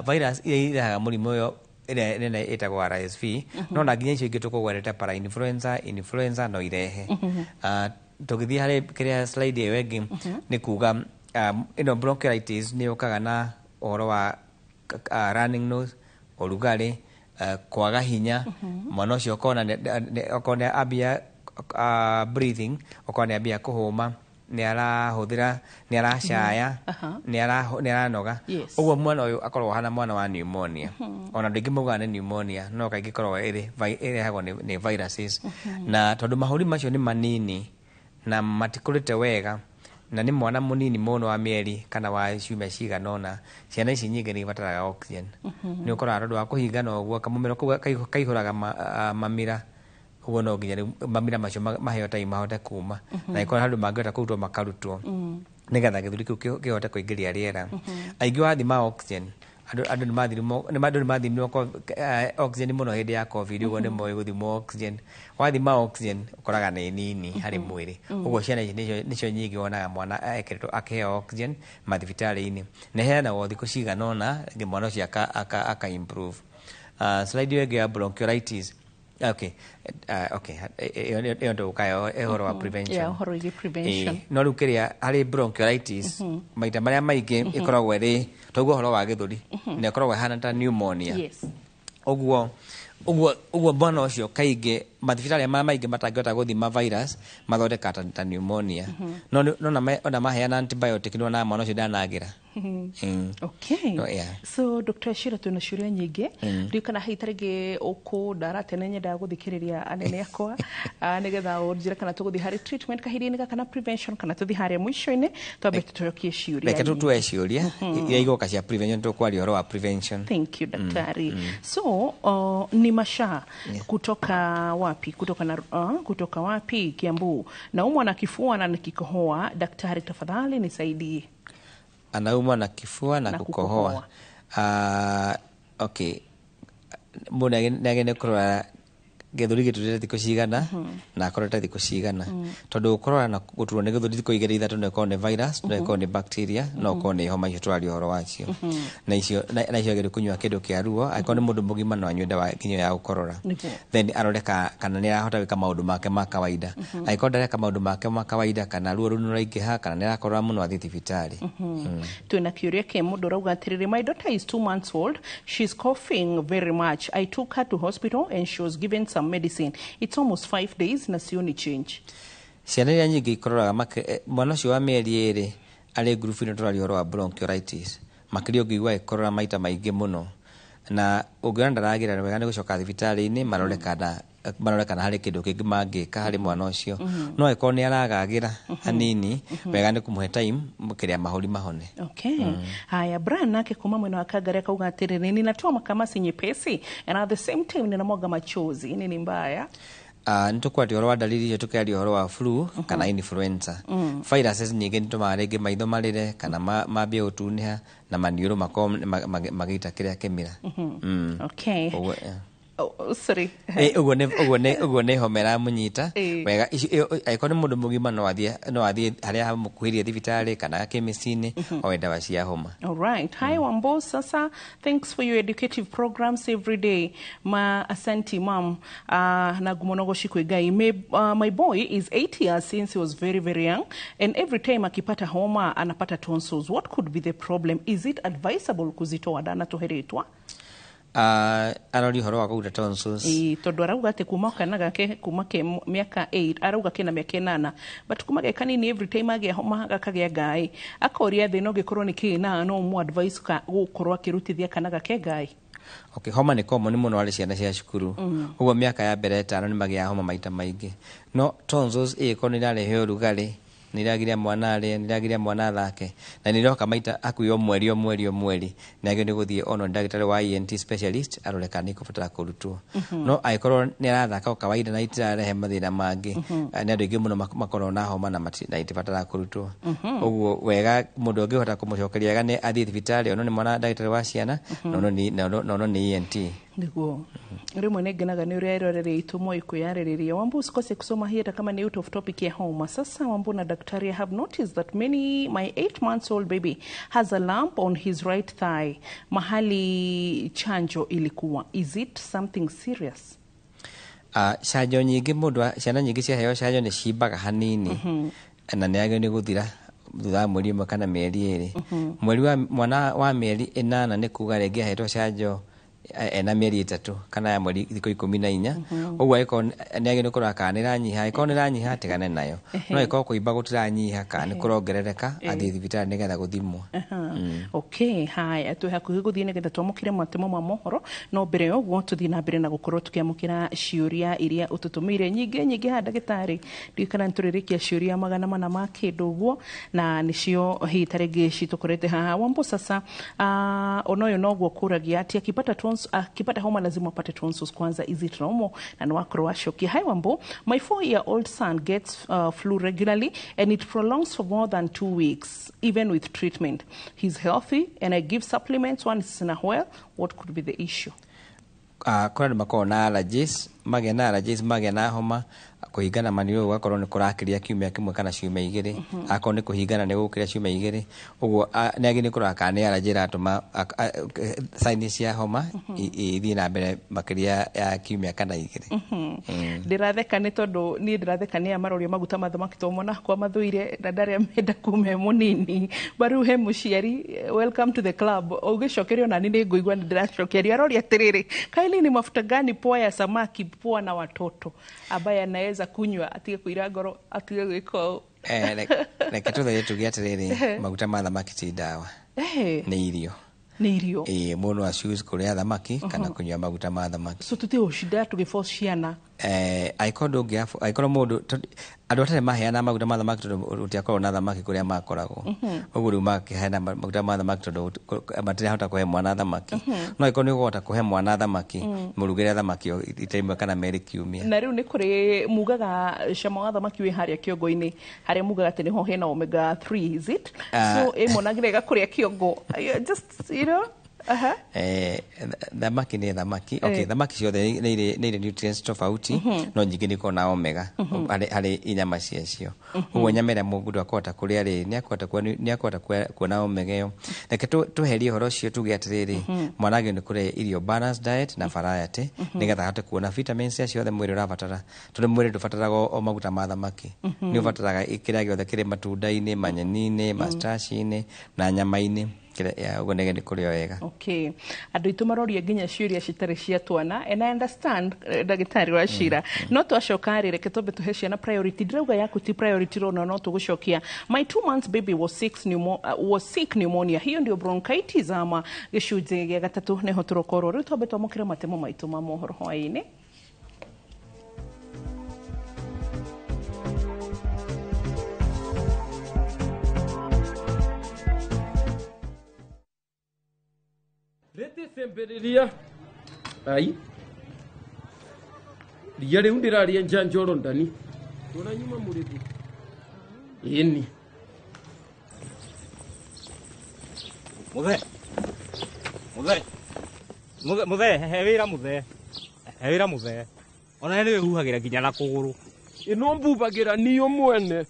Virus iria irehaga mũrimũ ũyũ ĩrĩa nene ĩtagwo RSV, no na nginya icio ingĩ tũkũgwerete parainfluenza, influenza no irehe. Tũgĩthiĩ harĩ kĩrĩa slide ĩyo ĩngĩ nĩ kuga ĩno bronchiolitis nĩ yũkaga na ũhoro wa running nose, ũrugarĩ, kwaga hinya, mwana ũcio ũkona okorwo nĩ ambia breathing, okorwo nĩ ambia kũhũma, nĩ arahũthĩra, nĩ aracaya, nĩ aranoga. Ũguo mwana ũyũ akoragwo ahana mwana wa pneumonia. Ona andũ aingĩ maugaga nĩ pneumonia, no kaingĩ ĩkoragwo ĩrehagwo nĩ viruses. Na tondũ mahũri macio nĩ manini na matikũrĩte wega, na nĩ mwana mũnini mũno wa mĩeri kana wa ciumia cigana ũna, ciana ici nyingĩ nĩ ibataraga oxygen. Nĩ ũkoraga tondũ wa kũhingana ũguo kamũmero kau kaihũraga mamira, ũguo no nginya rĩu mamira macio maheo time mahote kuma, na ĩkorwo handũ mangĩhota kũrutwo makarutwo nĩgetha gĩthũri kĩu kĩhote kũingĩria rĩera. Aingĩ wathima oxygen, andũ nĩ mathimirwo oxygen mũno hĩndĩ ya COVID, ũguo nĩ moĩ gũthimwo oxygen. Wathima oxygen ũkoraga nĩ nini harĩ mwĩrĩ. Ũguo ciana ici nĩcio nyingĩ wonaga mwana ekĩrĩtwo akĩheo oxygen mathibitarĩ-inĩ, na ĩheanagwo thikũ cigana ũna mwana ũcio aka improve. Slide ĩyo ĩngĩ ya bronchiolitis Okay, okay, ĩyo ndũkayo ũhoro wa prevention. Yeah, ũhoro wĩgiĩ prevention. No rĩu kĩrĩa harĩ bronchiolitis, maita marĩa maingĩ ĩkoragwo ĩrĩ twaigua ũhoro wa gĩthũri na ĩkoragwo ĩhana ta pneumonia. Ũguo mwana ũcio kaingĩ mathibitarĩ marĩa maingĩ matangĩhota gũthima virus mathondeka ta pneumonia. No ona maheana antibiotic nĩwonaga mwana ũcio ndanagĩra. Okay. No, yeah. So Dr. Shira, twĩna ciũria nyingĩ. Ndiũĩ kana hihi ta rĩngĩ ũkũndara tene, nyendaga gũthikĩrĩria anene akwa, nĩgetha ũnjĩre kana tũgũthiĩ harĩ treatment kahinda-inĩ gaka na prevention, kana tũthiĩ harĩa mũico-inĩ twambe tũcokie ciũria Reke nyingĩ. Tuwe ciũria iria igoka cia prevention, tũkwaria ũhoro wa prevention. Thank you, daktari. So ni Masha kutoka wapi? Kutoka wapi? Kiambu. Naumwa na kifua na nikikohoa, daktari tafadhali nisaidie. Anaumwa na kifua na Na kukohoa. Okay, mũndũ nĩagĩrĩire kũrora gĩthũri gĩturĩte thikũ cigana na akorete thikũ cigana, tondũ gũkorora na gũturwo nĩ gĩthũri thikũ igĩrĩ ithatũ no ĩkorwo nĩ virus, no ĩkorwo nĩ bacteria, no ĩkorwo nĩ homa icio tũraria ũhoro wacio. Na icio agĩrĩire kũnyua kĩndũ kĩa ruo. Angĩkorwo nĩ mũndũ mũgima no anyue ndawa nginya ya gũkorora. Then arore kana nĩ arahota gwĩka maũndũ make ma kawaida. Angĩkorwo ndareka maũndũ make ma kawaida, kana ruo rũu nĩrũraingĩha, kana nĩarakorora mũno, athiĩ thibitarĩ. Twĩna kĩũria kĩ mũndũ ũrauga atĩrĩrĩ, "My daughter is 2 months old. She's coughing very much. I took her to hospital and she was given some medicine. It's almost 5 days na sioni change." Ciana iria nyingĩ ikororaga mwana ũcio wa mĩeri 2 arĩ ngurubu-inĩ tũraria ũhoro wa bronchiolitis. Makĩria ũngĩigua ĩkorora maita maingĩ mũno na ũngĩona ndaragĩra, wega nĩ gũcoka thibitarĩ-inĩ marore kana harĩ kĩndũ kĩngĩ mangĩka harĩ mwana ũcio. No angĩkorwo nĩ aragagĩra hanini, wega nĩ kũmũhe time kĩrĩa mahũri mahone. Okay. Haya, Brian nake kuma mwena wa Kagari akauga atĩrĩrĩ, "Ninatoa makamasi nyepesi and at the same time ninamwaga machozi. Nini mbaya?" Nĩ tũkwaria ũhoro wa dalili icio tũkĩaria ũhoro wa flu kana influenza. Viruses nyingĩ nĩ tũmaga rĩngĩ maitho marĩre kana mambie gũtunĩha na maniũrũ makorwo magĩita kĩrĩa kĩmira. Okay. Ũguo, Oh, sorry. Ũguo nĩ homa ĩramũnyita. Wega angĩkorwo nĩ mũndũ mũgima no athiĩ harĩa hamũkuhĩrĩirie thibitarĩ kana chemist-inĩ oe ndawa cia homa. All right. Hi, Wambo. Sasa, thanks for your educative programs every day. Ma asanti, ma'am. Na gumonogo shikwe gai. My boy is 8 years since he was very, very young. And every time akipata homa, anapata tonsils. What could be the problem? Is it advisable kuzitoa dana toheretwa? Arori ũhoro wa kũruta tonsils. Ĩĩ, tondũ arauga atĩ kuma kana gake kuma ke mĩaka 8, arauga kena mĩaka 8, but kuma ge kanini every time agĩa homa gakagĩa ngaĩ. Akoria thĩna ũngĩkorwo nĩ kĩĩ na no mu advice ka gũkorwo akĩrutithia kana gake ngaĩ. Okay, homa nĩ common mũno harĩ ciana cia cukuru. Ũguo mĩaka ya mbere 5 nĩ magĩaga homa maita maingĩ. No tonsils ĩgĩkorwo nĩ irarehe ũrugarĩ, nĩ iragiria mwana arĩe, nĩ iragiria mwana athake, na nĩ iroka maita hakuhĩ o mweri o mweri o mweri, nĩ agĩrĩirwo nĩ gũthiĩ onwo nĩ ndagĩtarĩ wa ENT specialist arore kana nĩ ikũbatara kũrutwo. No angĩkorwo nĩ arathaka o kawaida na itirarehe mathĩna mangĩ, nĩ andũ aingĩ mũno makoragwo na homa na itibataraga kũrutwo. Ũguo wega mũndũ ũngĩhota kũmũcokeria wega nĩ athiĩ thibitarĩ onwo nĩ mwana ndagĩtarĩ wa ciana na ono nĩ ENT. Niguo rĩmwe nĩ ngenaga nĩ ũrĩa eroreri aitũ moĩ kwĩyarĩrĩria. Wambu, usikose kusoma hii hata kama ni out of topic ya homa. Sasa Wambu na daktari, I have noticed that many my 8 months old baby has a lump on his right thigh mahali chanjo ilikuwa. Is it something serious? Canjo nyingĩ mũndũ ciana nyingĩ ciaheo canjo nĩ cimbaga hanini na nĩ yagĩrĩirwo nĩ gũthira thutha wa mweri 1 kana mĩeri 2. Mweri wa mwana wa mĩeri 8 nĩ kuga rĩngĩ ahetwo canjo ena mĩeri 3 kana ya mweri thikũ 14. Ũguo angĩkorwo nĩ agĩrĩirwo kũrora kana nĩ ĩranyiha. Angĩkorwo nĩ ĩranyiha, tigane nayo. No angĩkorwo kũimba gũtiranyiha kana nĩ kũrongerereka, athiĩ thibitarĩ nĩgetha gũthimwo. Okay, haya, twĩ hakuhĩ gũthiĩ nĩgetha twamũkĩre matemo ma mohoro, no mbere ya ũguo tũthiĩ na mbere na gũkorwo tũkĩamũkĩra ciũria iria ũtũtũmĩire nyingĩ nyingĩ haha. Ndagĩtarĩ, ndiũĩ kana nĩtũrĩrĩkia ciũria 400 ma kĩndũ ũguo, na nĩcio hihi ta rĩngĩ citũkorete haha. Wambo, sasa ona ũyũ noguo kũragia atĩ akipata homa lazima apate tonsils kwanza. Is it normal? Na nĩwakorwo wacokia. Hi Wambo, my 4-year-old son gets flu regularly and it prolongs for more than 2 weeks even with treatment. He's healthy and I give supplements once in a while. What could be the issue? Kũrĩ andũ makoragwo na allergies, magĩa na allergies, magĩa na homa. Kũrĩ Kũhingana maniũrũ gũgakorwo nĩ kũrakĩria kiumia kĩmwe kana ciumia igĩrĩ. Akorwo nĩ kũhingana nĩ gũkĩria ciumia igĩrĩ ũguo, nĩ agĩrĩirwo kũrora kana nĩ allergy ĩratũma sign cia homa ithiĩ na mbere makĩria ya kiumia kana igĩrĩ. Ndĩratheka nĩ tondũ niĩ ndĩratheka nĩ aya marorio maguta ma thamaki tondũ mwana wakwa mathũire na ndarĩa menda kuma e mũnini. Ba rĩu he mũciari, welcome to the club. Ũgĩcokerio nani nĩ ngũigua nĩ ndĩracokerio. Aroria atĩrĩrĩ, kaili ni mafuta gani poa ya samaki poa na watoto ambaye anaweza kunywa atige kũira ngoro atige gwĩka ũũ? Reke tũtherie tuge atĩrĩrĩ, maguta ma thamaki ti ndawa, nĩ irio. Nĩ irio. Ĩĩ, mũndũ no achoose kũrĩa thamaki kana kũnyua maguta ma thamaki. So tũtigũcinda tũgĩforce ciana? Angĩkorwo ndũngĩ angĩkorwo mũndũ andũ a tene maheanaga maguta ma thamaki tondũ gũtiakoragwo na thamaki kũrĩa makoragwo. Ũguo rĩu makĩheana maguta ma thamaki tondũ matirahota kũhe mwana thamaki. No angĩkorwo nĩ ũkũhota kũhe mwana thamaki, mũrugĩre thamaki o ita ĩmwe kana merĩ kiumia. Na rĩu nĩ kũrĩ mugaga cama wa thamaki wĩ harĩa kĩongo-inĩ harĩa mugaga atĩ nĩho hena omega 3, is it? Ah. So ĩ mwana agĩrega kũrĩa kĩongo. Just you know aha. Thamaki nĩ thamaki. Okay, thamaki ciothe nĩ irĩ nutrients tofauti, no nyingĩ nĩ ikoragwo na omega harĩ inyama ciacio. Ũguo nyama ĩrĩa mũndũ akũhota kũrĩa rĩ, nĩ akũhota kuona omega ĩyo. Reke tũherie ũhoro ũcio tuge atĩrĩrĩ, mwana agĩrĩirwo nĩ kũrĩa irio balanced diet na variety nĩgetha ahote kuona vitamins iria ciothe mwĩrĩ ũrabatara, tondũ mwĩrĩ ndũbataraga o maguta ma thamaki. Nĩ ũbataraga kĩrĩa gĩothe kĩrĩ matunda-inĩ, manyeni-inĩ, mastaci-inĩ na nyama-inĩ. Ũguo nĩ kũrĩa wega. Okay. Andũ aitũ maroria nginya ciũria citarĩ cia twana, and I understand, ndagĩtarĩ wa Cira. No twacoka rĩ, reke twambe tũhe ciana priority. Ndĩrauga yaku ti priority rona no tũgũcokia. My 2 months baby was sick pneumonia. Hiyo ndio bronchitis ama? Gĩcunjĩ gĩa gatatũ nĩho tũrokorwo. Rĩu twambe twamũkĩre matemo maitũ ma mohoro hwaĩ-inĩ. Rĩtĩcembĩrĩria ai ria rĩu ndĩraria njanjoro ndani tũranyuma mũrĩthi ĩni. Muthe, muthe, muthe, muthe, he wĩra muthe, he wĩra muthe. Ona nĩ wĩhuhagĩra nginya na kũgũrũ. Ĩno mbubagĩra niyo mwene,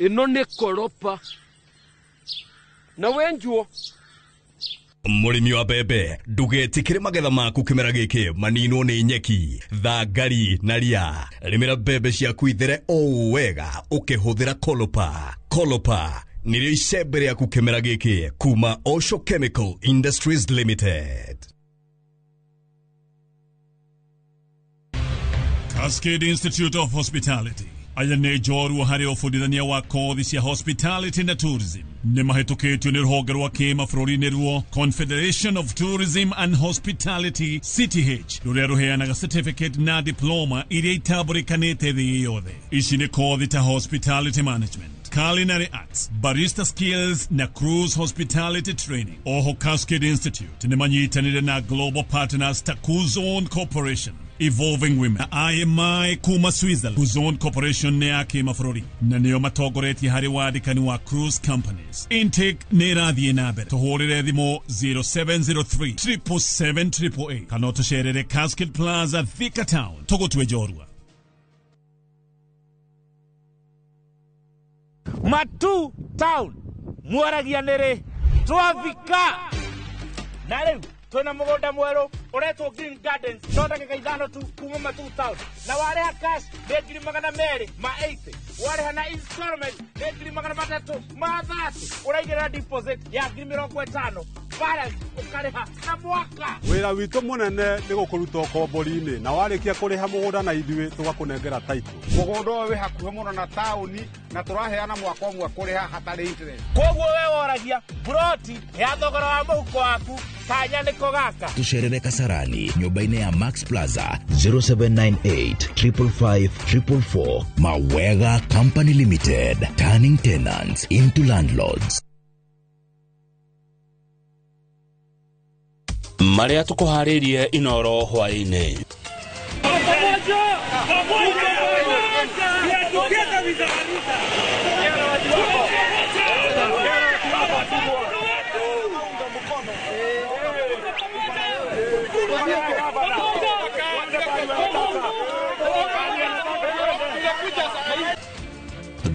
ĩno nĩ koropa na wenjuo. Mũrĩmi wa mbembe, ndũgetĩkĩre magetha maku kĩmera gĩkĩ maninwo nĩ nyeki, thangari na ria. Rĩmĩra mbembe ciaku ithere o wega ũkĩhũthĩra Kolopa. Kolopa nĩrĩo icembe rĩaku kĩmera gĩkĩ kuma Osho Chemical Industries Limited. Cascade Institute of Hospitality aya nĩ njorua harĩ ũbundithania wa kothi cia hospitality na tourism. Nĩ mahĩtũkĩtio nĩ rũhonge rwa kĩmabũrũri nĩruo Confederation of Tourism and Hospitality, CTH, rũrĩa rũheanaga certificate na diploma iria itambũrĩkanĩte thĩ yothe. Ici nĩ kothi ta hospitality management, culinary arts, barista skills na cruise hospitality training. Oho Cascade Institute nĩ manyitanĩire na global partners ta Kuzon Corporation, Evolving Women na IMI kuma Switzerland. Kuzon Corporation nĩ ya kĩmabũrũri na nĩo matongoretie harĩ wandĩkani wa cruise companies. Intake nĩ ĩrathiĩ na mbere. Tũhũrĩre thimũ 0703 777 kana ũtũcerere Cascade Plaza, Thika Town. Tũgũtue njorua. Matu Town mwaragia nĩrĩ twafika na rĩu twĩna mũgũnda mwerũ ũretwo Green Gardens, no ndagĩka 5 tu kuma Matu Town, na warĩha cash nĩ 280,000, warĩha na installment nĩ 330,000, ũraigĩrĩra deposit ya 50,000, balance ũkarĩha na mwaka. Wĩra witũ mũnene nĩ gũkũruta ũkombori-inĩ, na warĩkia kũrĩha mũgũnda na ithuĩ tũgakũnengera title. Mũgũnda ũyũ wĩ hakuhĩ mũno na taũni na tũraheana mwaka ũmwe kũrĩha hatarĩ interest. Koguo we woragia buroti ya thogora wa mũhuko waku, kanya nĩko gaka. Tucerere Kasarani nyũmba-inĩ ya Max Plaza, 0798 555 444. Mawega Company Limited, turning tenants into landlords. Marĩa tũkũharĩirie Inoro hwaĩ-inĩ.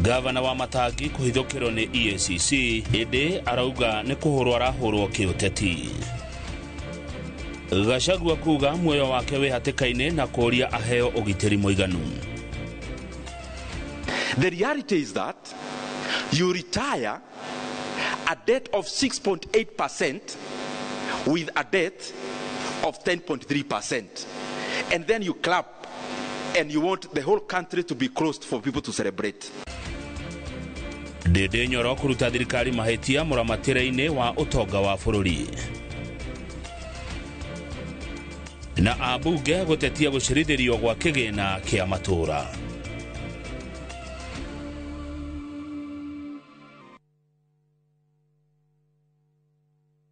Gavana wa Matangi kũhithũkĩrwo nĩ EACC ĩndĩ arauga nĩ kũhũrwo arahũrwo kĩũteti. Gachagua kuga muoyo wake wĩ hatĩka-inĩ na kũũria aheo ũgitĩri mũiganu. The reality is that you retire a debt of 6.8% with a debt of 10.3%. And then you clap and you want the whole country to be closed for people to celebrate. Ndĩndĩ Nyoro kũruta thirikari mahĩtia mũramatĩre-inĩ wa ũtonga wa bũrũri. Na ambunge gũtetia gũcirithĩrio gwa kĩgĩna kĩa matũũra.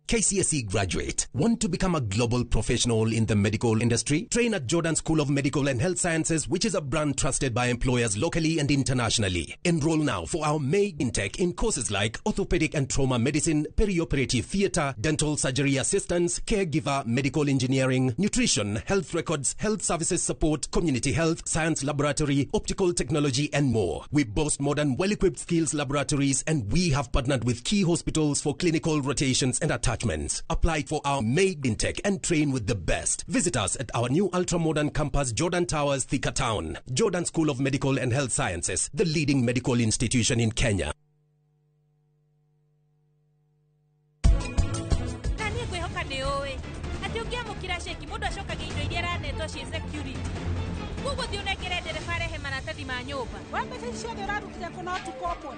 KCSE graduate. Want to become a global professional in the medical industry? Train at Jordan School of Medical and Health Sciences, which is a brand trusted by employers locally and internationally. Enroll now for our May intake in courses like orthopedic and trauma medicine, perioperative theater, dental surgery assistance, caregiver, medical engineering, nutrition, health records, health services support, community health, science laboratory, optical technology, and more. We boast modern, well-equipped skills laboratories, and we have partnered with key hospitals for clinical rotations and attachments. Apply for our May intake and train with the best. Visit us at our new ultra-modern campus, Jordan Towers, Thika Town. Jordan School of Medical and Health Sciences, the leading medical institution in Kenya. Na niĩ ngwĩhoka nĩ ũĩ atĩ ũngĩamũkĩra ceki mũndũ acokagia indo iria aranetwo ciĩ security. Koguo thiĩ ũnengere ndereba arehe maratathi ma nyũmba. We mbeca ici ciothe ũrarutire kũ na ũtukũ ũmwe?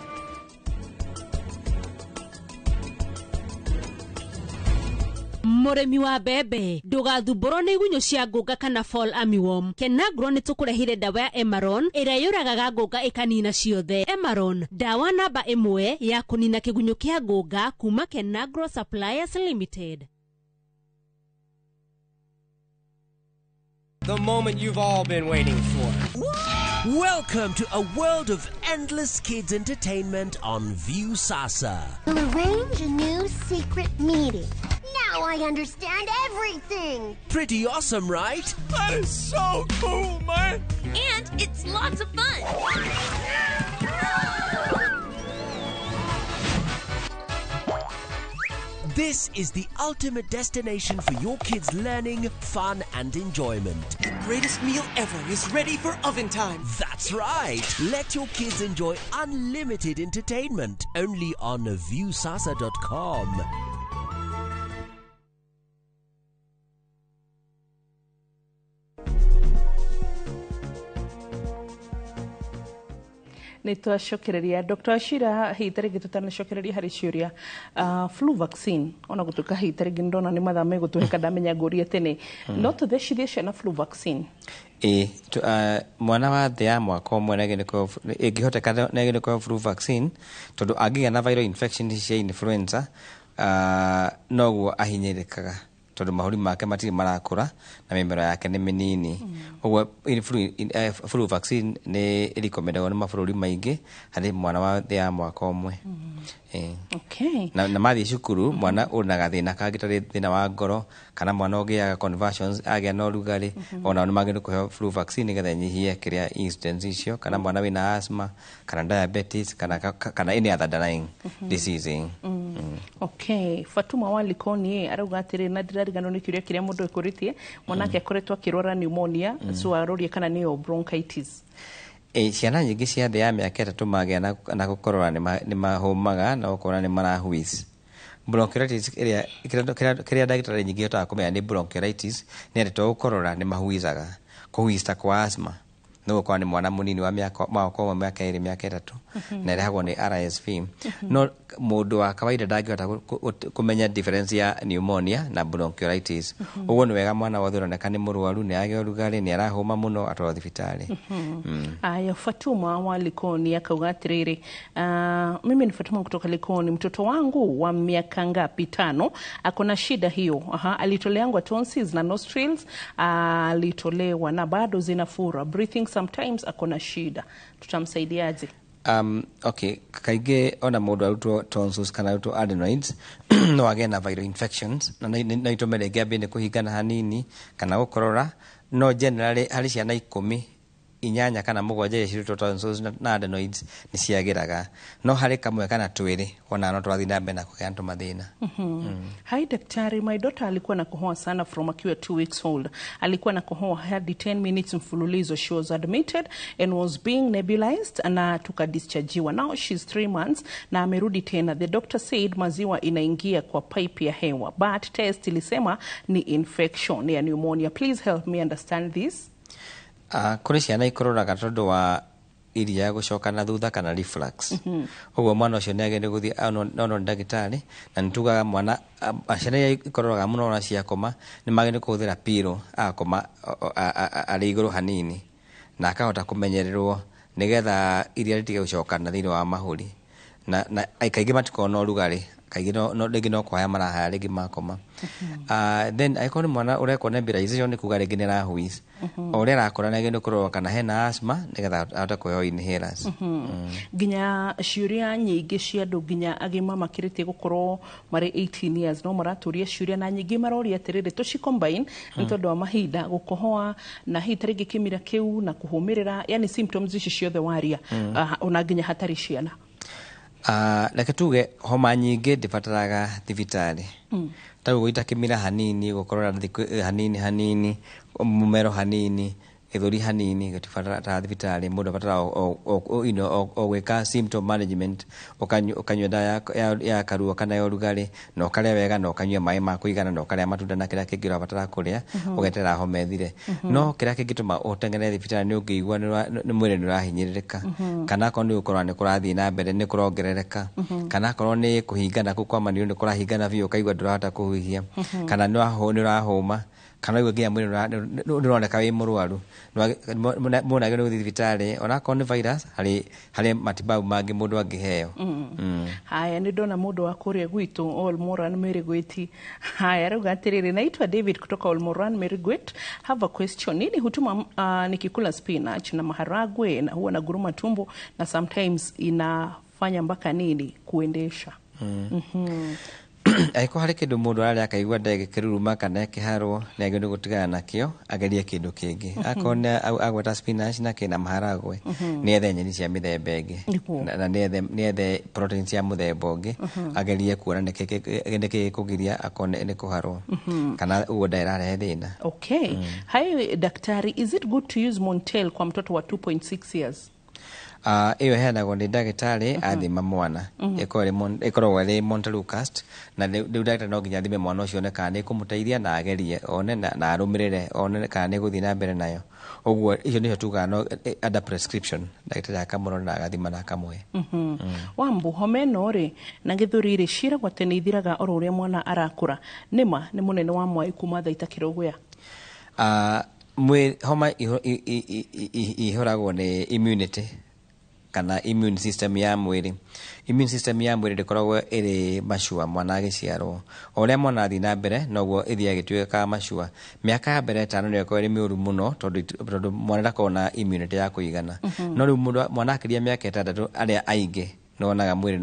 Mũrĩmi wa mbembe, ndũgathumbũrwo nĩ igunyũ cia ngũnga kana fall armyworm. Kenagro nĩ tũkũrehire ndawa ya Emaron ĩrĩa yũragaga ngũnga ĩkanina ciothe. Emaron, ndawa namba 1 ya kũnina kĩgunyũ kĩa ngũnga kuma Kenagro Suppliers Limited. The moment you've all been waiting for. Welcome to a world of endless kids entertainment on Viusasa. We'll arrange a new secret meeting. Now I understand everything. Pretty awesome, right? That is so cool, man. And it's lots of fun. This is the ultimate destination for your kids' learning, fun, and enjoyment. The greatest meal ever is ready for oven time. That's right. Let your kids enjoy unlimited entertainment only on Viusasa.com. Nĩ twacokereria Dr. Ashira hihi ta rĩngĩ tũtanacokereria harĩ ciũria, flu vaccine ona gũtuĩka hihi ta rĩngĩ ndona nĩ mathaa megũtũhĩka ndamenya ngũrie tene, no tũthecithie ciana flu vaccine? Ĩĩ, mwana wa thĩ ya mwaka ũmwe ĩngĩhoteka nĩagĩrĩirwo kũheo flu vaccine tondũ angĩgĩa na viral infection cia influenza, noguo ahinyĩrĩkaga tondũ mahũri make matirĩ marakũra na mĩmero yake nĩ mĩnini. Ũguo flu vaccine nĩ ĩrecommendagwo nĩ mabũrũri maingĩ harĩ mwana wa thĩ ya mwaka ũmwe. Okay. Na mathiĩ cukuru mwana ũna gathĩna kangĩ tarĩ thĩna wa ngoro kana mwana ũgĩaga convulsions agĩa na ũrugarĩ, onao nĩ magĩrĩirwo kũheo flu vaccine nĩgetha ĩnyihie kĩrĩa incidence icio, kana mwana wĩna asthma kana diabetes kana any other underlying disease. Okay. Fatuma wa Likoni arauga atĩrĩ, na ndĩrariganwo nĩ kĩũria kĩrĩa mũndũ ekũrĩtie, mwanake akoretwo akĩrwara pneumonia, so aroria kana nĩyo bronchitis. Ciana nyingĩ cia thĩ ya mĩaka 3 magĩa na gũkorora nĩ mahũmaga na gũkorora nĩ marahuici. Bronchiolitis ĩrĩa kĩrĩa ndagĩtarĩ nyingĩ ihotaga kũmenya nĩ bronchiolitis nĩ atĩ to gũkorora nĩ mahuicaga, kũhuica kwa asthma no gũkorwo nĩ mwana mũnini wa mĩaka mwaka ũmwe, mĩaka 2, mĩaka 3, na ĩrehagwo nĩ RSV. No mũndũ wa kawaida ndangĩhota kũmenya difference ya pneumonia na bronchiolitis. Ũguo nĩ wega mwana wothe ũroneka nĩ mũrwaru, nĩ agĩa ũrugarĩ, nĩ arahũma mũno, atwarwo thibitarĩ. Aya, Fatuma wa Likoni akauga atĩrĩrĩ, mimi ni Fatuma kutoka Likoni, mtoto wangu wa miaka ngapi, 5, akona shida hiyo. Aha, alitoleangwa tonsils na nostrils, alitolewa na bado zinafura, breathing sometimes akona shida, tutamsaidiaje? Okay, kaingĩ ona mũndũ arutwo tonsils kana arutwo adenoids no agĩe na viral infections na no itũme rĩngĩ ambie nĩ kũhingana hanini kana gũkorora, no generally harĩ ciana 10 8 kana 7 iria cirutwo tonsils na adenoids nĩ ciagĩraga, no harĩ kamwe kana 2 ona no tũrathiĩ na mbere na kũgĩa na tũmathĩna. Hi daktari, my daughter alikuwa na kohoa sana from akiwa 2 weeks old. Alikuwa na kohoa hadi 10 minutes mfululizo. She was admitted and was being nebulized na tukadischargiwa. Now she's 3 months na amerudi tena. The doctor said maziwa inaingia kwa pipe ya hewa, but test ilisema ni infection ya pneumonia. Please help me understand this. Kũrĩ ciana ikũrũraga tondũ wa iria gũcoka na thutha kana reflux. Ũguo mwana ũcio nĩagĩrĩire gũthiĩ onwo nĩ ndagĩtarĩ, na nĩtugaga mwana ciana iria ikũrũraga mũno ona ciakoma nĩ magĩrĩire kũhũthĩra pillow agakoma arĩ igũrũ hanini na akahota kũmenyererwo nĩgetha iria rĩtige gũcoka na thĩinĩ wa mahũri, na kaingĩ matikoragwo na ũrugarĩ, kaingĩ rĩngĩ no kũhaya marahaya rĩngĩ makoma. Then angĩkorwo nĩ mwana ũrekwo nebulization nĩ kuga rĩngĩ nĩ arahwis, o ũrĩa arakũra nĩ agĩrĩirwo kũrorwo kana hena asthma nĩgetha ahote kũheo inhalers. Nginya ciũria nyingĩ cia andũ nginya agima makĩrĩtie gũkorwo marĩ 18 years no maratũria ciũria, na nyingĩ maroria atĩrĩrĩ tũci combine nĩ tondũ wa mahinda gũkohoa na hihi ta rĩngĩ kĩmira kĩu na kũhũmĩrĩra, yani symptoms ici ciothe waria, ona nginya hatarĩ ciana. Reke tuge homa nyingĩ ndĩbataraga thibitarĩ. Ta rĩu gũita kĩmira hanini, gũkorora hanini hanini, mũmero hanini, gĩthũri hanini, gũtibataraga thibitarĩ. Mũndũ abataraga o gwĩka symptom management, ũkanyua ndawa ya karuo kana ya ũrugarĩ, na ũkarĩa wega, na ũkanyua maĩ ma kũigana, na ũkarĩa matunda na kĩrĩa kĩngĩ ũrabatara kũrĩa, ũgeterera homa ĩthire. No kĩrĩa kĩngĩtũma ũteng'ere thibitarĩ nĩ ũngĩigua nĩ mwĩrĩ nĩ ũrahinyĩrĩrĩka, kana akorwo nĩ ũkorora nĩ kũrathiĩ na mbere nĩ kũrongerereka, kana akorwo nĩ kũhingana kũu kwa maniũrũ nĩ kũrahingana biũ ũkaigua ndũrahota kũhuhia, kana nĩ ũrahũma, kana ũigua nginya mwĩrĩ nĩ ũroneka wĩ mũrwaru. Mũndũ agĩrĩirwo gũthiĩ thibitarĩ onakorwo nĩ virus, harĩ matibabu mangĩ mũndũ angĩheo. Haya, nĩ ndona mũndũ wa kũrĩa gwitũ Olmoran Merigweti. Haya, rauga atĩrĩrĩ, naitwa David kutoka Olmoran Merigwet. Have a question. Nini hutuma nikikula spinach na maharagwe na huwa naguruma tumbo na sometimes inafanya mpaka nini kuendesha? Angĩkorwo harĩ kĩndũ mũndũ ararĩa akaigua ndegĩkĩruruma kana ĩkĩharwo, nĩ agĩrĩirwo gũtigana nakĩo agerie kĩndũ kĩngĩ. Akorwo nĩ agweta spinach na kĩna maharagwe, nĩ ethe nyeni cia mĩthemba ĩngĩ, na nĩ ethe protein cia mũthemba ũngĩ, agerie kuona nĩkĩ gĩkũgiria akorwo nĩ kũharwo, kana ũguo nda ĩrarehe thĩna. Okay. Hi daktari, is it good to use Montel kwa mtoto wa 2.6 years? Ĩyo ĩheanagwo nĩ ndagĩtarĩ athima mwana, ĩkoragwo ĩrĩ Montelukast, na rĩu ndagĩtarĩ no nginya athime mwana ũcio one kana nĩ ĩkũmũteithia, na agerie one na arũmĩrĩre one kana nĩ ĩgũthiĩ na mbere nayo. Ũguo icio nĩcio tugaga no under prescription, ndagĩtarĩ akamũrora na agathima na akamũhe. Wambu, homa ĩno rĩ na gĩthũri rĩ ciĩragwo atĩ nĩ ithiraga oro ũrĩa mwana arakũra, nĩma nĩ mũnene wa mwai kuma Thaita Kĩrũgũya? Homa ihũragwo nĩ immunity kana immune system ya mwĩrĩ. Immune system ya mwĩrĩ ndĩkoragwo ĩrĩ macua mwana agĩciarwo. O ũrĩa mwana athiĩ na mbere noguo ĩthiaga ĩgĩtuĩkaga macua. Mĩaka ya mbere 5 nĩyo ĩkoragwo ĩrĩ mĩũru mũno tondũ mwana ndakoragwo na immunity ya kũigana. No rĩu mwana akĩria mĩaka 6 arĩa aingĩ nĩwonaga mwĩrĩ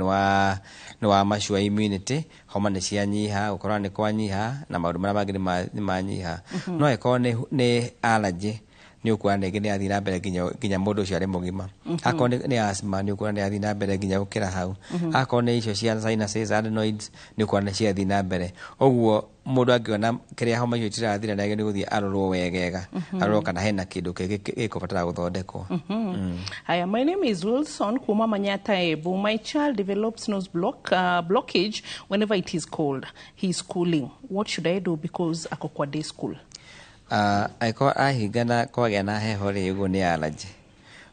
nĩ wa macua immunity, homa nĩ cianyiha, gũkorora nĩ kwanyiha, na maũndũ marĩa mangĩ nĩ manyiha. No ĩkorwo nĩ allergy, nĩ ũkuona rĩngĩ nĩ yathiĩ na mbere nginya mũndũ ũcio arĩ mũgima. Akorwo nĩ asthma, nĩ ũkuona nĩ yathiĩ na mbere nginya gũkĩra hau. Akorwo nĩ icio cia sinuses, adenoids, nĩ ũkuona nĩ ciathiĩ na mbere. Ũguo mũndũ angĩona kĩrĩa homa icio itirathira nĩ agĩrĩirwo gũthiĩ arorwo wegega, arorwo kana hena kĩndũ kĩngĩ gĩkũbatara gũthondekwo. Haya, my name is Wilson kuma Manyata Ebu. My child develops nose blockage whenever it is cold. He is cooling. What should I do because ako kwa day school? Angĩkorwo ahingana kwagĩa na heho rĩ, ũguo nĩ allergy,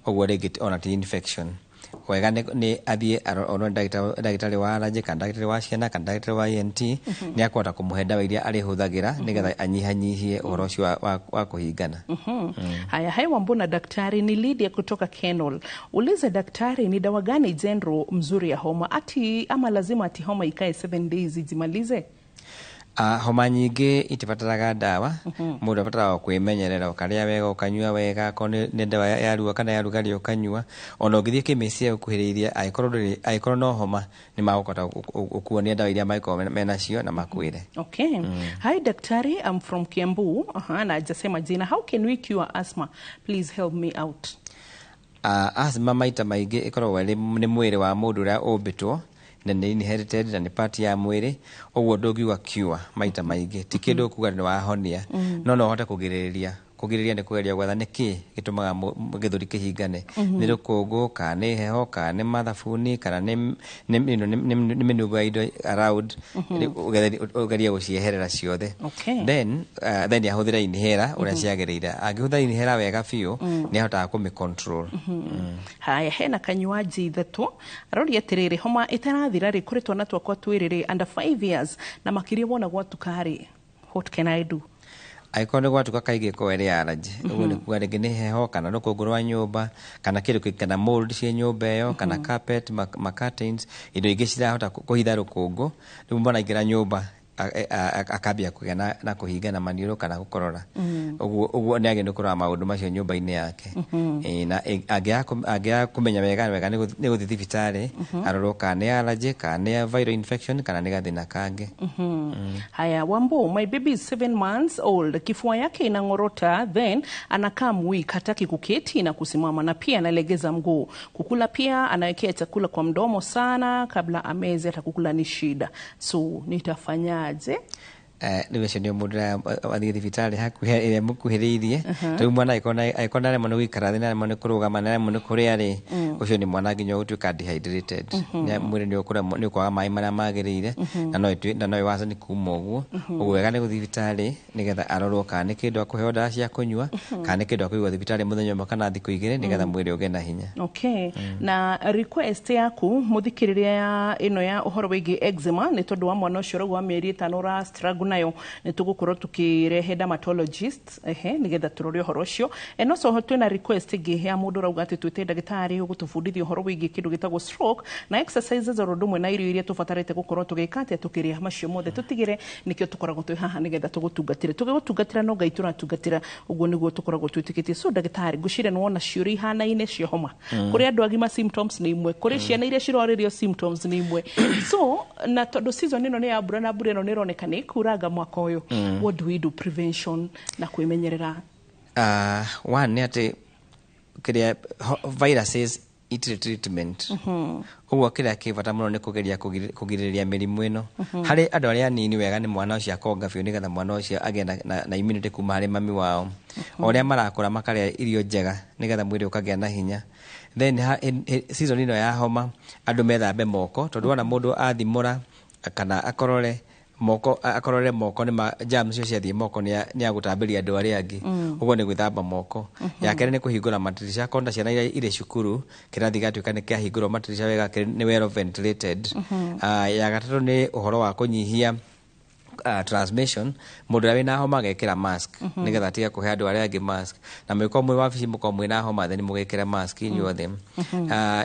ũguo rĩngĩ ona ti infection. Wega nĩ athiĩ onwo ndagĩtarĩ wa allergy kana ndagĩtarĩ wa ciana kana ndagĩtarĩ wa ENT, nĩ akũhota kũmũhe ndawa iria arĩhũthagĩra nĩgetha anyihanyihie ũhoro ũcio wa kũhingana. Haya, hai Wambuna daktari, ni Lydia kutoka Kenol. Ulize daktari ni dawa gani general mzuri ya homa, ati ama lazima ati homa ikae 7 days ijimalize? Homa nyingĩ itibataraga ndawa. Mũndũ abataraga o kwĩmenyerera, ũkarĩa wega, ũkanyua wega, akorwo nĩ ndawa ya ruo kana ya rugarĩ ũkanyua. Ona ũngĩthiĩ kĩmĩciĩ ũkuhĩrĩirie, angĩkorwo ndũrĩ, angĩkorwo no homa, nĩ magũkota gũkuonia ndawa iria mangĩkorwo menacio na makwĩre. Okay. Hi daktari, I'm from Kiambu. Na hajasema jina. How can we cure asthma? Please help me out. Asthma maita maingĩ ĩkoragwo ĩrĩ nĩ mwĩrĩ wa mũndũ ũrĩa ũmbĩtwo na nĩ inherited na nĩ part ya mwĩrĩ. Ũguo ndũngiuga cure, maita maingĩ ti kĩndũ ũkuga nĩ wahonia, no no ũhote kũgirĩrĩria. Kũgirĩrĩria nĩ kũgeria gwetha nĩkĩ gĩtũmaga gĩthũri kĩhingane, nĩ rũkũngũ kana nĩ heho kana nĩ mathabuni kana nĩ mĩnungo ya indo around. Ũgerie gũcieherera ciothe. Then ahũthĩre inhaler ũrĩa ciagĩrĩire. Angĩhũthĩra inhaler wega biũ, nĩ ahotaga kũmĩ control. Haya, hena kanywaji ithatũ aroria atĩrĩrĩ, homa ĩtarathira rĩ, kũrĩ twana twakwa twĩrĩ rĩ, under 5 years, na makĩria wona gwatuka rĩ, what can I do? Angĩkorwo nĩ gwatuka kaingĩ ĩkoragwo ĩrĩ allergy. Ũguo nĩ kuga rĩngĩ nĩ heho kana rũkũngũ rwa nyũmba kana kĩndũ kĩngĩ kana mold ciĩ nyũmba ĩyo kana carpet, ma curtains, indo ingĩ cirahota kũhitha rũkũngũ. Rĩu mwana aingĩra nyũmba akambia kũgĩa na kũhingana maniũrũ kana gũkorora. Ũguo nĩ agĩrĩirwo kũrora maũndũ macio nyũmba-inĩ yake. Na angĩaga kũmenya wega wega nĩ gũthiĩ thibitarĩ arorwo kana nĩ allergy kana nĩ viral infection kana nĩ gathĩna kangĩ. Haya, Wambo, my baby is 7 months old. Kifua yake inang'orota, then anakaa weak, hataki kuketi na kusimama, na pia analegeza mguu. Kukula pia anawekea chakula kwa mdomo sana kabla ameze, hata kukula ni shida. So nitafanyaje? Rĩu ũcio nĩ mũndũ athiĩ thibitarĩ hakuhĩ ĩrĩa mũkuhĩrĩirie. Rĩu mwana angĩkorwo nĩaremwo nĩ gũikara thĩ, nĩaremwo nĩ kũrũgama, nĩaremwo nĩ kũrĩa rĩ, ũcio nĩ mwana nginya ũgũtuĩka dehydrated. Mwĩrĩ nĩ ũkũremwo nĩ ũkwaga maĩ marĩa magĩrĩire na no ĩwacani kuma ũguo. Ũguo wega nĩ gũthiĩ thibitarĩ nĩgetha arorwo kana nĩ kĩndũ akũheo ndawa cia kũnyua kana nĩ kĩndũ akũigwo thibitarĩ mũthenya ũmwe kana thikũ 2 nĩgetha mwĩrĩ ũgĩe na hinya. Okay. Na request yaku muthikiriria ya ĩno ya ũhoro wĩgiĩ eczema, nĩ tondũ wa mwana ũcio ũrauga wa mĩeri 5 ũra struggle nayo, nĩ tũgũkorwo tũkĩrehe dermatologist, ehe, nĩgetha tũrore ũhoro ũcio. And also twĩna request ĩngĩ ya mũndũ ũrauga atĩ twĩte ndagĩtarĩ ũgũtũbundithia ũhoro wĩgiĩ kĩndũ gĩtagwo stroke na exercises, oro ũndũ ũmwe na irio iria tũbatarĩte gũkorwo tũgĩka atĩa, tũkĩrĩa. Macio mothe tũtigĩre nĩkĩo tũkoragwo twĩ haha nĩgetha tũgũtungatĩre. Tũgĩgũtungatĩra no Ngai tũratungatĩra, ũguo nĩguo tũkoragwo twĩtĩkĩtie. So ndagĩtarĩ, ngwĩciria nĩ wona ciũria ihanaine cia homa. Kũrĩ andũ agima symptoms nĩ imwe, kũrĩ ciana iria cirorĩrio symptoms nĩ imwe. So na tondũ season ĩno nĩ ya mbura na mbura ĩno nĩ ĩroneka nĩ ĩkuraga mwaka ũyũ, what do we do, prevention na kwĩmenyerera? One nĩ atĩ kĩrĩa viruses itirĩ treatment. Ũguo kĩrĩa kĩ bata mũno nĩ kũgeria kũgirĩrĩria mĩrimũ ĩno harĩ andũ arĩa anini. Wega nĩ mwana ũcio akonga biũ nĩgetha mwana ũcio agĩe na immunity kuma harĩ mami wao. O ũrĩa marakũra makarĩa irio njega nĩgetha mwĩrĩ ũkagĩa na hinya. Then season ĩno ya homa andũ methambe moko, tondũ wona mũndũ athimũra kana akorore moko, akorore moko nĩ ma germs icio ciathiĩ moko nĩ agũtambĩria andũ arĩa angĩ. Ũguo nĩ gwĩthamba moko. Ya kerĩ nĩ kũhingũra matirisha akorwo na ciana iria irĩ cukuru, kĩrathi gĩgatuĩka nĩ kĩahingũrwo matirisha wega, nĩ well ventilated. Ya gatatũ nĩ ũhoro wa kũnyihia transmission. Mũndũ ũrĩa wĩna homa agekĩra mask nĩgetha atige kũhe andũ arĩa angĩ mask, na mũgĩkorwo mwĩ wabici, mũkorwo mwĩna homa, then mũgĩkĩre mask inyuothe.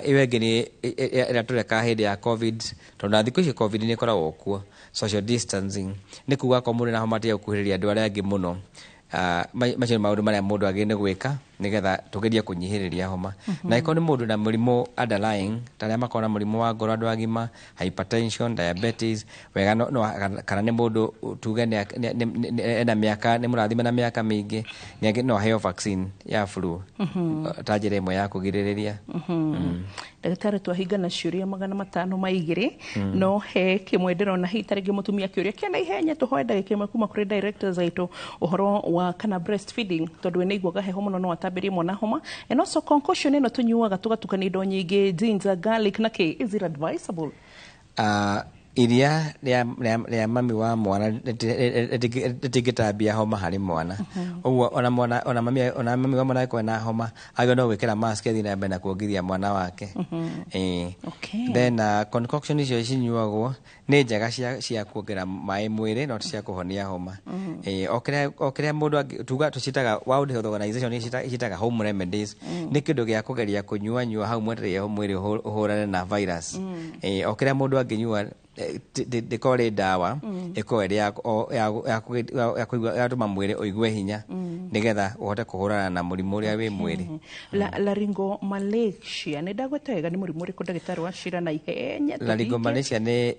Ĩyo ĩngĩ nĩ ĩrĩa tũreka hĩndĩ ya COVID, tondũ na thikũ ici COVID nĩ ĩkoragwo kuo, social distancing, nĩ kuga akorwo mũndũ na homa atige gũkuhĩrĩria andũ arĩa angĩ mũno. Macio nĩ maũndũ marĩa mũndũ agĩrĩire nĩ gwĩka nĩgetha tũgerie kũnyihĩrĩria homa. Na angĩkorwo nĩ mũndũ na mũrimũ underlying, ta arĩa makoragwo na mũrimũ wa ngoro, andũ agima, hypertension, diabetes, wega no, kana nĩ mũndũ tuge ena mĩaka, nĩ mũrathime na mĩaka mĩingĩ, no aheo vaccine ya flu ta njĩra ĩmwe ya kũgirĩrĩria. Ndagĩtarĩ, twahinga na ciũria 502, no he kĩmwe ndĩrona hihi ta rĩngĩ mũtumia kĩũria kĩa na ihenya, tũhoe ndagĩka ĩmwe kuma kũrĩ directors aitũ, ũhoro wa kana breastfeeding, tondũ we nĩaiguaga heho mũno no atambĩrie mwana homa, and also concoction ĩno tũnyuaga tũgatukania indo nyingĩ, ginger, garlic na kĩ, is it advisable? Iria rĩa mami wa mwana rĩtingĩtambia homa harĩ mwana. Ũguo ona mwana, ona mami wa mwana angĩkorwo ena homa, agĩrĩirwo no gwĩkĩra mask, athiĩ na mbere na kuongithia mwana wake. Ĩĩ. Then concoction icio cinyuagwo nĩ njega cia kuongerera maĩ mwĩrĩ, no ti cia kũhonia homa. Ĩĩ, o kĩrĩa mũndũ tuga tũcitaga, World Health Organization icitaga home remedies, nĩ kĩndũ gĩa kũgeria kũnyua nyua hau mwetereire mwĩrĩ ũhũrane na virus. Ĩĩ, o kĩrĩa mũndũ angĩnyua. Ndĩkorwo rĩ ndawa ĩkorwo ĩrĩ ya gũtũma mwĩrĩ ũigue hinya nĩgetha ũhote kũhũrana na mũrimũ ũrĩa wĩ mwĩrĩ. Laryngomalacia nĩ ndagweta wega, nĩ mũrimũ ũrĩkũ ndagĩtarĩ wa Shira na ihenya? Laryngomalacia nĩ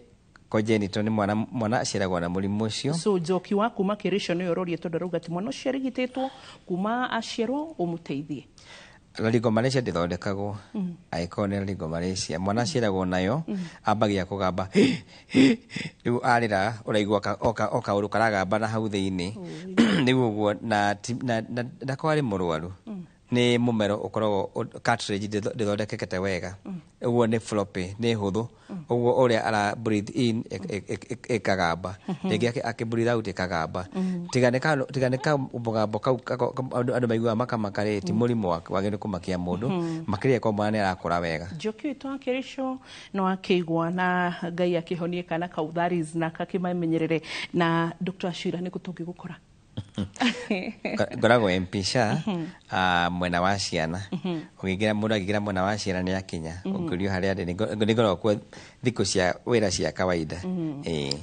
congenital, nĩ mwana aciaragwo na mũrimũ ũcio. So Njoki wa kuma Kĩrĩco nĩwe ũroria, tondũ arauga atĩ mwana ũcio arigitĩtwo kuma aciarwo, ũmũteithie. Laryngomalacia ndĩthondekagwo. Angĩkorwo nĩ laryngomalacia mwana aciaragwo nayo, ambagia kũgamba, rĩu arĩra ũraigua o kaũndũ karagamba na hau thĩinĩ, rĩu ũguo na ndakorwo arĩ mũrwaru, nĩ mũmero ũkoragwo cartilage ndĩthondekekete wega, ũguo nĩ floppy, nĩ hũthũ, ũguo ũrĩa ara breathe in ĩkagamba, rĩngĩ akĩ breathe out ĩkagamba. Tiga nĩ kamũgambo kau andũ maiguaga makamaka rĩ, ti mũrimũ wagĩrĩirwo kũmakia mũndũ, makĩria korwo mwana nĩ arakũra wega. Njoki witũ wa Kĩrĩco no akĩigua, na Ngai akĩhonie kana kau, that is, na kakĩmamenyerere. Na Dr. Shira, nĩ kũ tũngĩgũkora? Ngoragwo MP SHA, mwena wa ciana. Ũngĩingĩra, mũndũ angĩingĩra mwena wa ciana nĩ akinya. Ũngĩũrio harĩa ndĩ, nĩ ngoragwo kuo thikũ cia wĩra cia kawaida.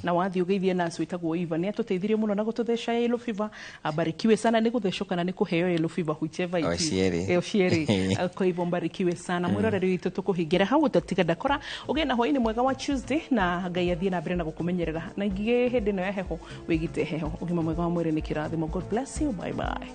Na wathiĩ ũgeithie nurse wĩtagwo Eva, nĩ atũteithirie mũno na gũtũtheca yellow fever. Abarikiwe sana. Nĩ gũthecwo kana nĩ kũheo yellow fever, whichever it is. O cierĩ. O cierĩ. Kwa hivyo mbarikiwe sana. Mwĩroreri witũ, tũkũhingĩra hau ũtatiga ndakora ũgĩe na hwaĩ-inĩ mwega wa Tuesday, na Ngai athiĩ na mbere na gũkũmenyerera, na ingĩ hĩndĩ ĩno ya heho wĩgite heho. Ũgima mwega wa mwĩrĩ nĩ kĩrathimo. God bless you. Bye bye.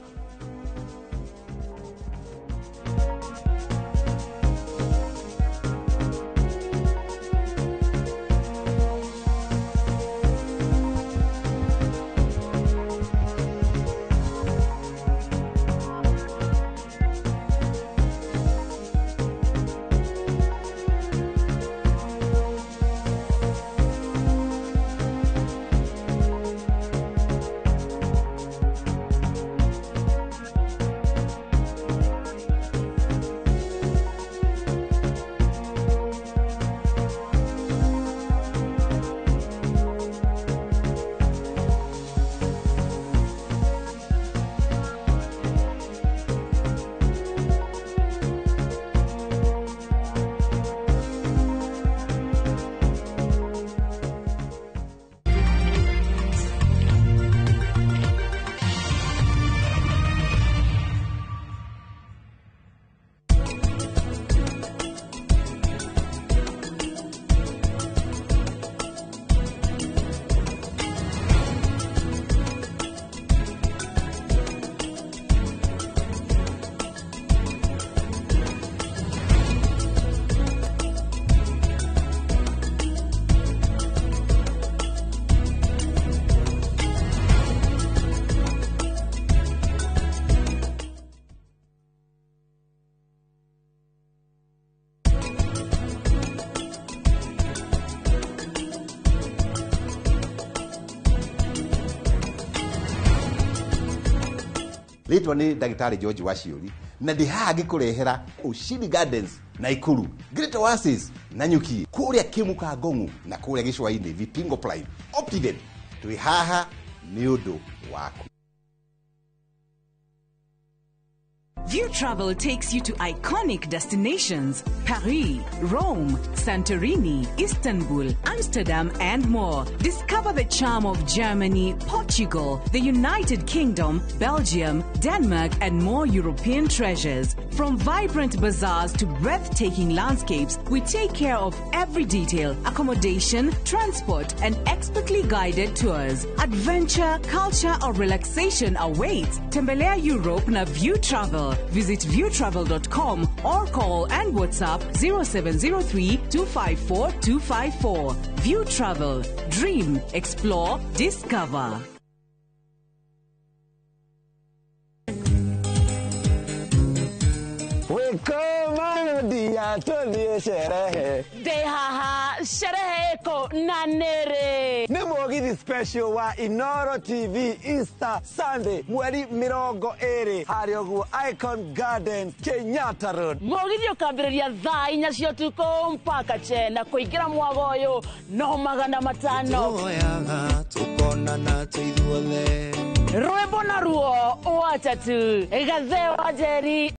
Rĩtwa nĩ ndagĩtarĩ George Waciũri, na ndĩ haha ngĩkũrehera Ushindi Gardens Naikuru, Great Oasis Nanyuki, kũrĩa Kĩmuka Ngong'u na kũrĩa Gĩcũa-inĩ Vipingo Prime Optiden. Twĩ haha nĩ ũndũ waku. View Travel takes you to iconic destinations: Paris, Rome, Santorini, Istanbul, Amsterdam, and more. Discover the charm of Germany, Portugal, the United Kingdom, Belgium, Denmark, and more European treasures. From vibrant bazaars to breathtaking landscapes, we take care of every detail: accommodation, transport, and expertly guided tours. Adventure, culture, or relaxation awaits. Tembelea Europe na View Travel. Visit viewtravel.com or call and WhatsApp 0703 254 254. View Travel. Dream, explore, discover. Wĩkũmarudia tũthiĩ sherehe. Ndĩ haha, sherehe ĩkũ na nĩrĩ? Nĩ mũgithi special wa Inoro TV Easter Sunday mweri 20 harĩa ũguo Icon Gardens, Kenyatta Road. Mũgithi ũkambĩrĩria thaa 4 cia ũtukũ mpaka che, na kũingĩra mwago ũyũ no 500. Tuoyaga tukonana twĩ ithuothe. Rwĩmbo naruo wacha tu Gatheo Njeri.